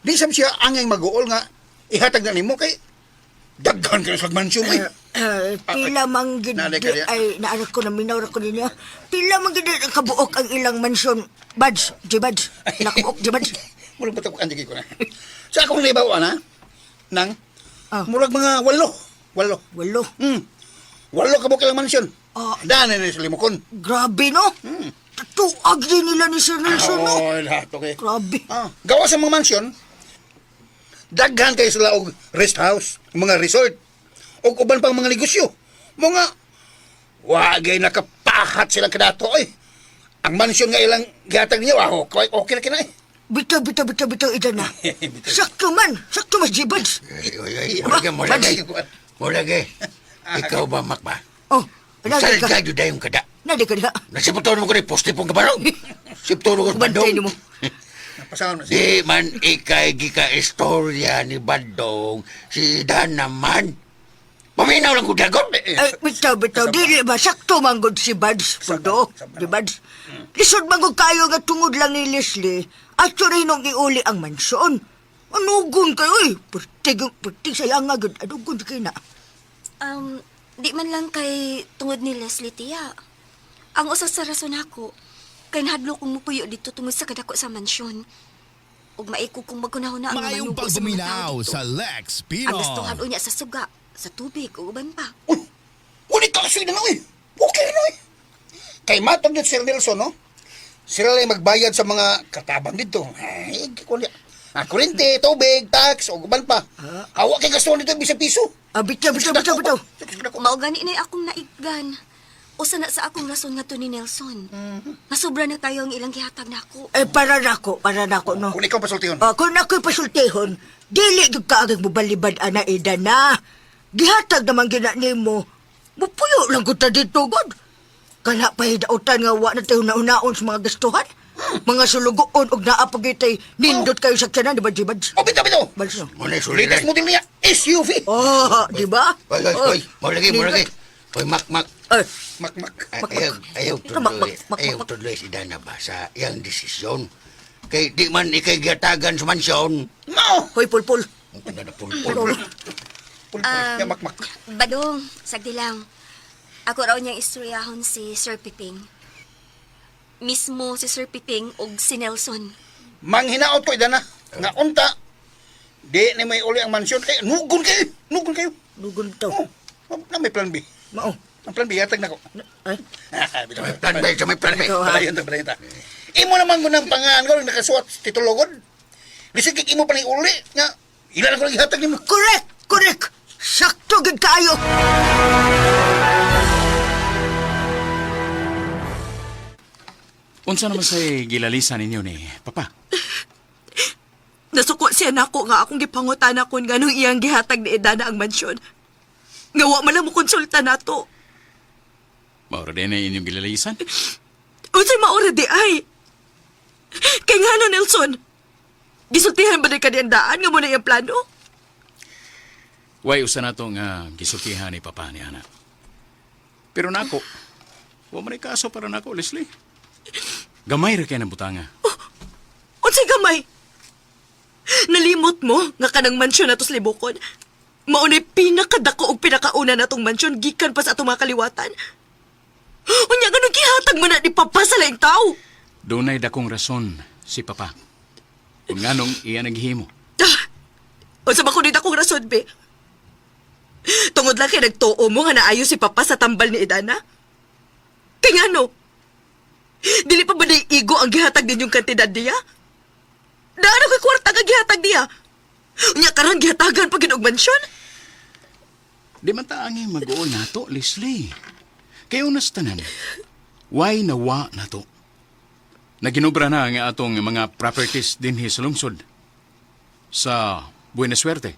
Speaker 10: di sab siya angay mag-uol nga ihatag na nimo kay daghan ka na sa mansyon eh.
Speaker 5: Pila man gid
Speaker 10: Nanay ka niya.
Speaker 5: ay naarak ko na minaw ra ko ninyo. Pila man gid ang kabuok ang ilang mansyon. Bads, di bads. Nakabuok di bads.
Speaker 10: Murag batok ang ko na. Sa akong naibaw ana nang
Speaker 5: Ah.
Speaker 10: murag mga 8. Walo.
Speaker 5: Walo.
Speaker 10: Walo ka bukil ang mansyon.
Speaker 5: Ah.
Speaker 10: Daan na sa limukon.
Speaker 5: Grabe, no? Tuag din nila ni Sir Nelson, no?
Speaker 10: Oh, lahat, okay.
Speaker 5: Grabe.
Speaker 10: Ah, gawa sa mga mansyon, daghan kayo sila og rest house, mga resort, og uban pang mga negosyo. Mga wagay nakapahat silang kadato eh. Ang mansyon nga ilang gihatag niyo, ah, okay, okay na kina eh.
Speaker 5: Bitaw, bitaw, bitaw, bitaw, ida na. Sakto man. Sakto mas Jibads.
Speaker 6: Ay, oy, oy, murag, murag, murag eh. Ikaw ba, Mac ba?
Speaker 5: Oh, nadi ka.
Speaker 6: Salga jud dayong kada.
Speaker 5: Nadi ka diha.
Speaker 6: Nasiputon mo ko ni poste pong kabarong. Sipton ko sa
Speaker 5: Bantay
Speaker 6: bandong.
Speaker 5: nimo.
Speaker 10: Pasangan mo siya.
Speaker 6: Di man ikay gika istorya ni Bandong, si Dan naman. Paminaw lang ko dagot.
Speaker 5: Ay, bitaw, bitaw. Dili ba? Sakto man gud si Buds. Pudo. Di Buds? Lisod man gud kayo nga tungod lang ni Leslie. At rin nung iuli ang mansyon. Anugon kayo eh. Pertig, pertig sayang nga gud. Anugon kayo na.
Speaker 8: Di man lang kay tungod ni Leslie tiya. Ang usa sa rason nako, kay nahadlok kong mupuyo dito tungod sa kadako sa mansyon. Ug maiko kong magkunahuna ang mga
Speaker 12: Maayong
Speaker 8: manugo sa mga tao
Speaker 12: pagpaminaw
Speaker 8: dito.
Speaker 12: sa Lex
Speaker 8: Ang gastuhan
Speaker 12: Pinoy.
Speaker 8: unya sa suga, sa tubig ug uban pa.
Speaker 10: Uy, ulit ka kasi na eh. Okay na eh. Kay matag ni Sir Nelson, no? Sila lang magbayad sa mga katabang dito. Ay, kunya. Ah, kurente, tubig, tax, o uban pa. Hawa kay gastuhan dito bisa piso.
Speaker 5: Ah, bitaw, bitaw, bitaw, bitaw.
Speaker 8: Mao gani na akong naiggan. Usa na sa akong rason nga to ni Nelson. Nasobra na kayo ang ilang gihatag nako.
Speaker 5: Eh, para nako, para nako, no?
Speaker 10: Kung ikaw pasultihon.
Speaker 5: Ah, kung ako'y pasultihon, dili gyud kaagig mobalibad ana ida na. Gihatag naman gina nimo. Mupuyo lang ko ta dito, god. Kana pa hidautan nga wa na tayo naunaon sa mga gastuhan. Mga sulugoon og naa pa gyud nindot kayo sa tiyanan, di ba, Jibads?
Speaker 10: Oh, bitaw, bitaw.
Speaker 5: Bads, no?
Speaker 6: Muna suliran.
Speaker 10: Latest model niya, SUV.
Speaker 5: Oh, di ba?
Speaker 6: Oy, oy, oy, mura lagi, mura lagi. Oy, Mac, Mac.
Speaker 5: Ay,
Speaker 10: Mak, mak.
Speaker 6: Ayaw, ayaw
Speaker 5: Mak, mak,
Speaker 6: tuloy,
Speaker 5: mak,
Speaker 6: ayaw
Speaker 5: mak.
Speaker 6: tuloy si Dana ba sa iyang desisyon. Kay di man ikay giyatagan sa mansyon.
Speaker 10: Mao.
Speaker 5: Hoy, pulpul.
Speaker 6: Ang na pulpul.
Speaker 10: Pulpul. Ya, mak, mak.
Speaker 8: Badong, sagdi lang. Ako raw niyang istoryahon si Sir Piping. Mismo si Sir Piping ug si Nelson.
Speaker 10: Manghinaot ko, ida na. Nga unta. Di ni may uli ang mansyon. Kay, nugon kayo. Nugon kayo.
Speaker 5: Nugon to.
Speaker 10: Oh, na may plan B.
Speaker 5: Mao.
Speaker 10: Ang plan B, hatag na ko.
Speaker 5: Ay,
Speaker 10: Bitaw.
Speaker 6: May plan B, sa may plan B.
Speaker 5: Ikaw, ha?
Speaker 10: Padayon ta, padayon ta. Imo naman ko ng pangaan ko, nakasuwat sa titulogod. Lisig kay imo pa ni uli. Nga, ilan ko lang ihatag nimo.
Speaker 5: Correct, correct. Sakto gyud kaayo.
Speaker 7: Unsa naman say gilalisan ninyo ni Papa?
Speaker 4: Nasuko siya nako nga akong gipangutana kun nganong iyang gihatag ni Edana ang mansyon. Nga wa man lang mo konsulta nato.
Speaker 7: Maura din na inyong gilalisan.
Speaker 4: Unsay maura di ay? Kay ngano Nelson? Gisultihan ba ni ka daan nga mo na iyang plano?
Speaker 7: Way usa na to nga gisultihan ni Papa ni Ana. Pero nako, wa man ay kaso para nako, Leslie. Gamay ra kay ng butanga.
Speaker 4: Unsay gamay? Nalimot mo nga kanang mansyon nato sa Libukon. Mao na'y pinakadako og pinakauna natong mansyon gikan pa sa atong mga kaliwatan. Unya nganong gihatag man na ni Papa sa laing tao?
Speaker 7: Dunay dakong rason si Papa. Kung nganong iya naghimo.
Speaker 4: Ah, unsa ba kundi akong rason, be? Tungod lang kay nagtuo mo nga naayo si Papa sa tambal ni Idana? Kay ngano? Dili pa ba ni igo ang gihatag ninyong kantidad niya? Naano kay kwarta nga gihatag niya? Unya karon gihatagan pa gid og mansyon?
Speaker 7: Di man ta angay mag-uol nato, Leslie. Kayo nas tanan. Why nawa nato? Naginobra na ang atong mga properties dinhi sa lungsod. Sa Buena Suerte.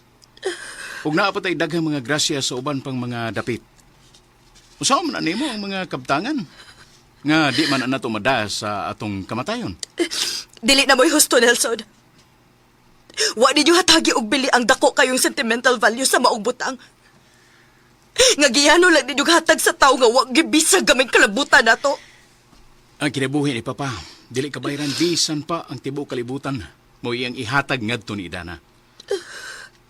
Speaker 7: Ug naa pa tay daghang mga grasya sa uban pang mga dapit. Usaw man na nimo ang mga kabtangan nga di man na nato mada sa atong kamatayon.
Speaker 4: Dili na mo'y husto, Nelson. Wa ninyo hatagi og bili ang dako kayong sentimental value sa maong butang. Nga giyano lang ninyo hatag sa tao nga wa gibisag gamay kalabutan nato.
Speaker 7: Ang kinabuhi ni Papa, dili kabayran bisan pa ang tibuok kalibutan mo iyang ihatag ngadto ni Idana.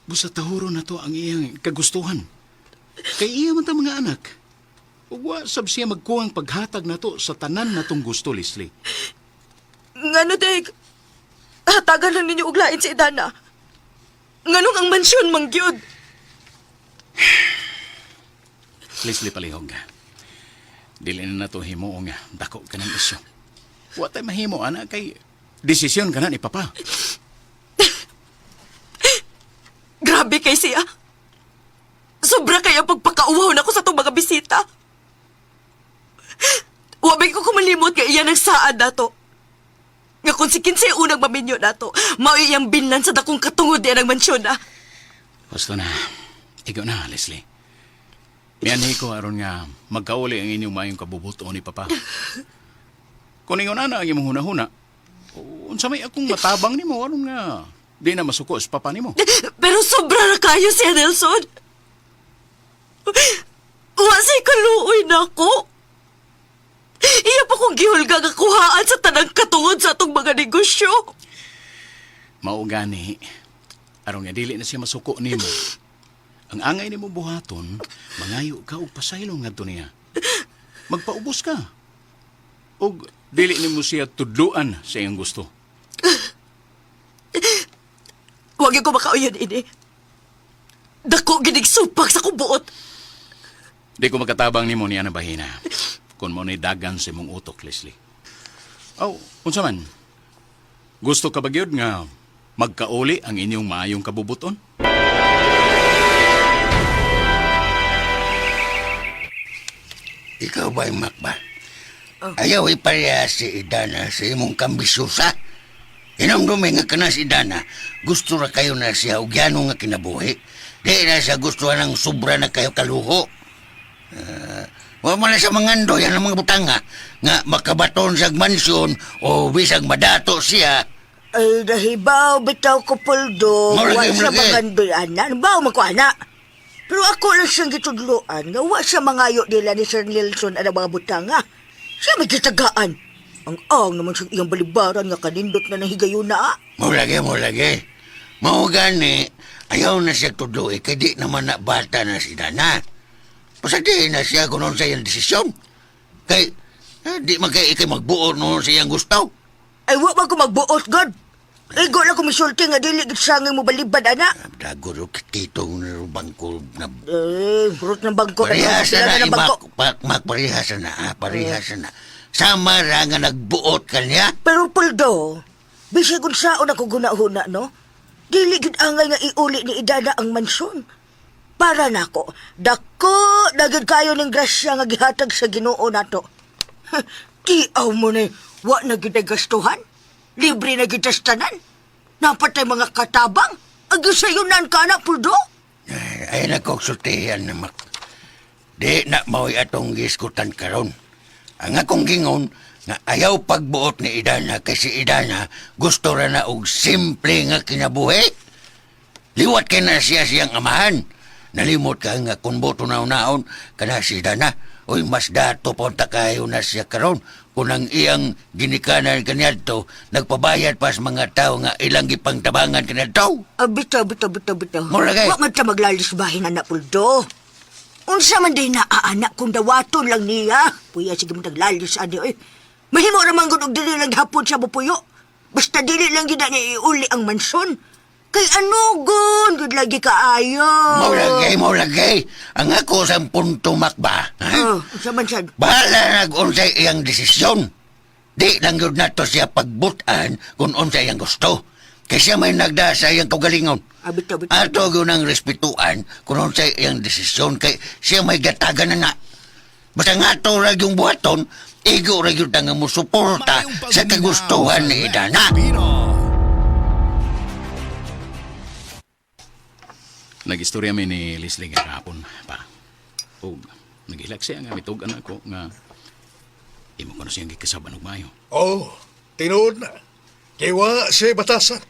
Speaker 7: Busa tahuro na to ang iyang kagustuhan. Kay iya man ta mga anak. Ug wa sab siya magkuhang paghatag nato sa tanan natong gusto, Leslie.
Speaker 4: Ngano, Deg? Hatagan lang ninyo og lain si Idana. Nganong ang mansyon, mangyud?
Speaker 7: Leslie palihog. Dili na nato himo nga dako ka ng isyu. Wa tay mahimo ana kay desisyon ka na ni Papa.
Speaker 4: Grabe kay siya. Sobra kaya pagpakauwaw na ko sa itong mga bisita. Wabay ko kumalimot nga iyan ang saad nato. Nga kung si Kinsey unang maminyo nato, mao iyang binlan sa dakong katungod diyan ang mansyon ah.
Speaker 7: Gusto na. Ikaw na, Leslie. Mianhi ko aron nga magkauli ang inyong maayong kabubuto ni Papa. Kung ingon ana ang imong hunahuna, unsa may akong matabang nimo aron nga di na masuko sa Papa nimo.
Speaker 4: Pero sobra na kayo siya, Nelson. Wa siya'y kaluoy na ako. Iya pa kong gihulga nga kuhaan sa tanang katungod sa atong mga negosyo.
Speaker 7: Mao gani aron nga dili na siya masuko nimo. Ang angay nimo buhaton, mangayo ka og pasaylo ngadto niya. Magpaubos ka. Og dili nimo siya tudluan sa iyang gusto.
Speaker 4: Huwag yung kumakauyon, ini. Dako ginig supak sa kubuot.
Speaker 7: Di ko makatabang nimo ni Ana Bahina. Kung mo ni dagan sa imong utok, Leslie. Aw, unsa man? Gusto ka ba gyud nga magkauli ang inyong maayong kabubuton?
Speaker 6: Ikaw ba, Mac ba? Ayaw ipareha si Idana sa imong kambisyosa. Inomdumi nga kana si Idana, gusto ra kayo na siya og yano nga kinabuhi. Di na siya gusto ng sobra na kayo kaluho. Wa man na siya mangando yan ang mga butanga nga makabaton sa mansyon o bisag madato siya.
Speaker 5: Ay, nahibaw, bitaw ko, Poldo.
Speaker 6: Mao
Speaker 5: Wa
Speaker 6: lagi,
Speaker 5: siya
Speaker 6: mao lagi.
Speaker 5: mangandoy, ana. Nabaw man ko, ana. Pero ako lang siyang gitudloan nga wa siya mangayo nila ni Sir Nelson ang mga butanga. Siya may gitagaan. Ang ang naman siyang iyang balibaran nga kanindot na ng higayuna. Ah.
Speaker 6: Mao lagi, mao lagi. Mao gani, ayaw na siya tudloy kay di naman na bata na si Dana. Basta di na siya kung sa iyang desisyon. Kay, di man kay ikay magbuo noon sa iyang gusto.
Speaker 5: Ay, wa man ko magbuot, God. Igo lang ko misulti nga dili gid sangay mo balibad, ana.
Speaker 6: Dago ro kitong na bangko na
Speaker 5: Eh, rot ng bangko.
Speaker 6: Parehas
Speaker 5: Sila
Speaker 6: na
Speaker 5: ng
Speaker 6: na,
Speaker 5: bangko.
Speaker 6: imak, pak, mak, parehas na, ah, parehas na. Sama ra nga nagbuot ka niya.
Speaker 5: Pero Poldo, bisag unsaon ako guna-huna, no? Dili gid angay nga iuli ni Idana ang mansyon. Para nako, dako na gid kayo ning grasya nga gihatag sa Ginoo nato. Tiaw mo ni, wa na gid ay gastuhan. Libre na gid tas tanan. Napatay mga katabang. Agi sayunan ka na, Poldo.
Speaker 6: Ay, ay nako, sultihan na mak. Di na mao'y atong giskutan karon. Ang akong gingon, nga ayaw pagbuot ni Idana kay si Idana gusto ra na og simple nga kinabuhi. Liwat kay na siya siyang amahan. Nalimot ka nga kung boto na unaon kana si Idana. Uy, mas dato punta kayo na siya karon kung ang iyang ginikanan kaniadto nagpabayad pa sa mga tao nga ilang gipangtabangan kaniadto.
Speaker 5: Ah, bitaw, bitaw, bitaw, bitaw.
Speaker 6: Mura kay.
Speaker 5: Wa man ta maglalis bahin na Poldo. Unsa man day naaanak kung dawaton lang niya. Puya, sige mo naglalis ani oy. Mahimo ra man gud og dili lang hapon sa bupuyo. Basta dili lang gid na iuli ang mansyon. Kay ano gun, gud lagi kaayo.
Speaker 6: Mao lagi, mao lagi. Ang ako sa punto makba. Ha?
Speaker 5: Oh, unsa man sad?
Speaker 6: Bahala nag unsay iyang desisyon. Di lang yun nato siya pagbutan kung unsay iyang gusto. Kay siya may nagda sa iyang kaugalingon.
Speaker 5: Ah, bitaw, bitaw.
Speaker 6: Ato yun ang respetuan kung unsay iyang desisyon kay siya may gatagan na na. Basta nga to ra yung buhaton, igo ra yun nga mo suporta
Speaker 12: Maayong
Speaker 6: sa
Speaker 12: pagpaminaw
Speaker 6: kagustuhan
Speaker 12: sa
Speaker 6: ni
Speaker 12: Lex
Speaker 6: Idana.
Speaker 12: Pino.
Speaker 7: Nagistorya mi ni Leslie gahapon pa. Og naghilak siya nga mitug-an ako nga imo ko na siyang gikasaban og maayo.
Speaker 2: Oh, tinuod na. Kay wa siya batasan.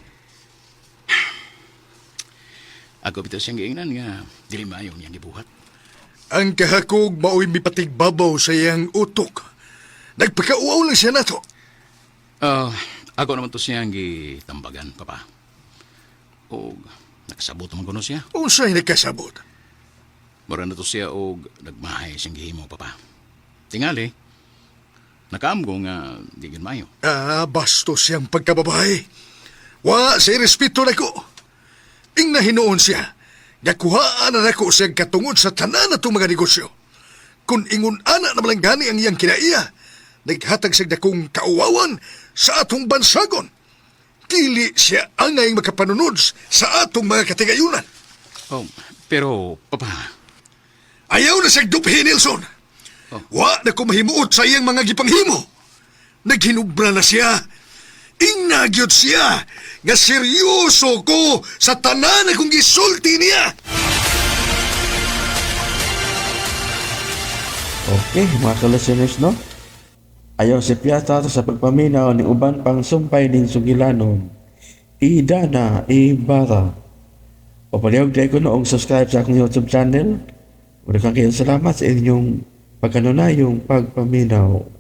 Speaker 7: Ako bitaw siyang giingnan nga dili maayo ang iyang gibuhat.
Speaker 2: Ang kahakog mao'y mipatigbabaw sa iyang utok. Nagpakauaw lang siya nato.
Speaker 7: Ah, ako naman to siyang gitambagan, papa. Og nakasabot man kuno siya.
Speaker 2: Unsay nagkasabot?
Speaker 7: Mura na to siya og nagmahay siyang gihimo, papa. Tingali, nakaamgo nga di gyud maayo.
Speaker 2: Ah, bastos siyang pagkababae. Wa siya respeto nako. Ing nahinuon siya, gakuhaan na nako siyang katungod sa tanan natong mga negosyo. Kung ingon ana na malang gani ang iyang kinaiya, naghatag sa dakong kauwawan sa atong bansagon. Dili siya angay makapanunod sa atong mga katigayunan.
Speaker 7: Oh, pero, Papa,
Speaker 2: Ayaw na siyang duphi, Nelson. Wa na ko mahimuot sa iyang mga gipanghimo. Naghinubra na siya. Ingnagyot siya nga seryoso ko sa tanan akong gisulti niya.
Speaker 1: Okay, mga ka-listeners, no? Ayaw si Piata sa pagpaminaw ni uban pang sumpay nin sugilanon. Idana Ibarra. Papalihog dahil ko noong subscribe sa akong YouTube channel. Muna kang kayong salamat sa inyong pagkanunayong pagpaminaw.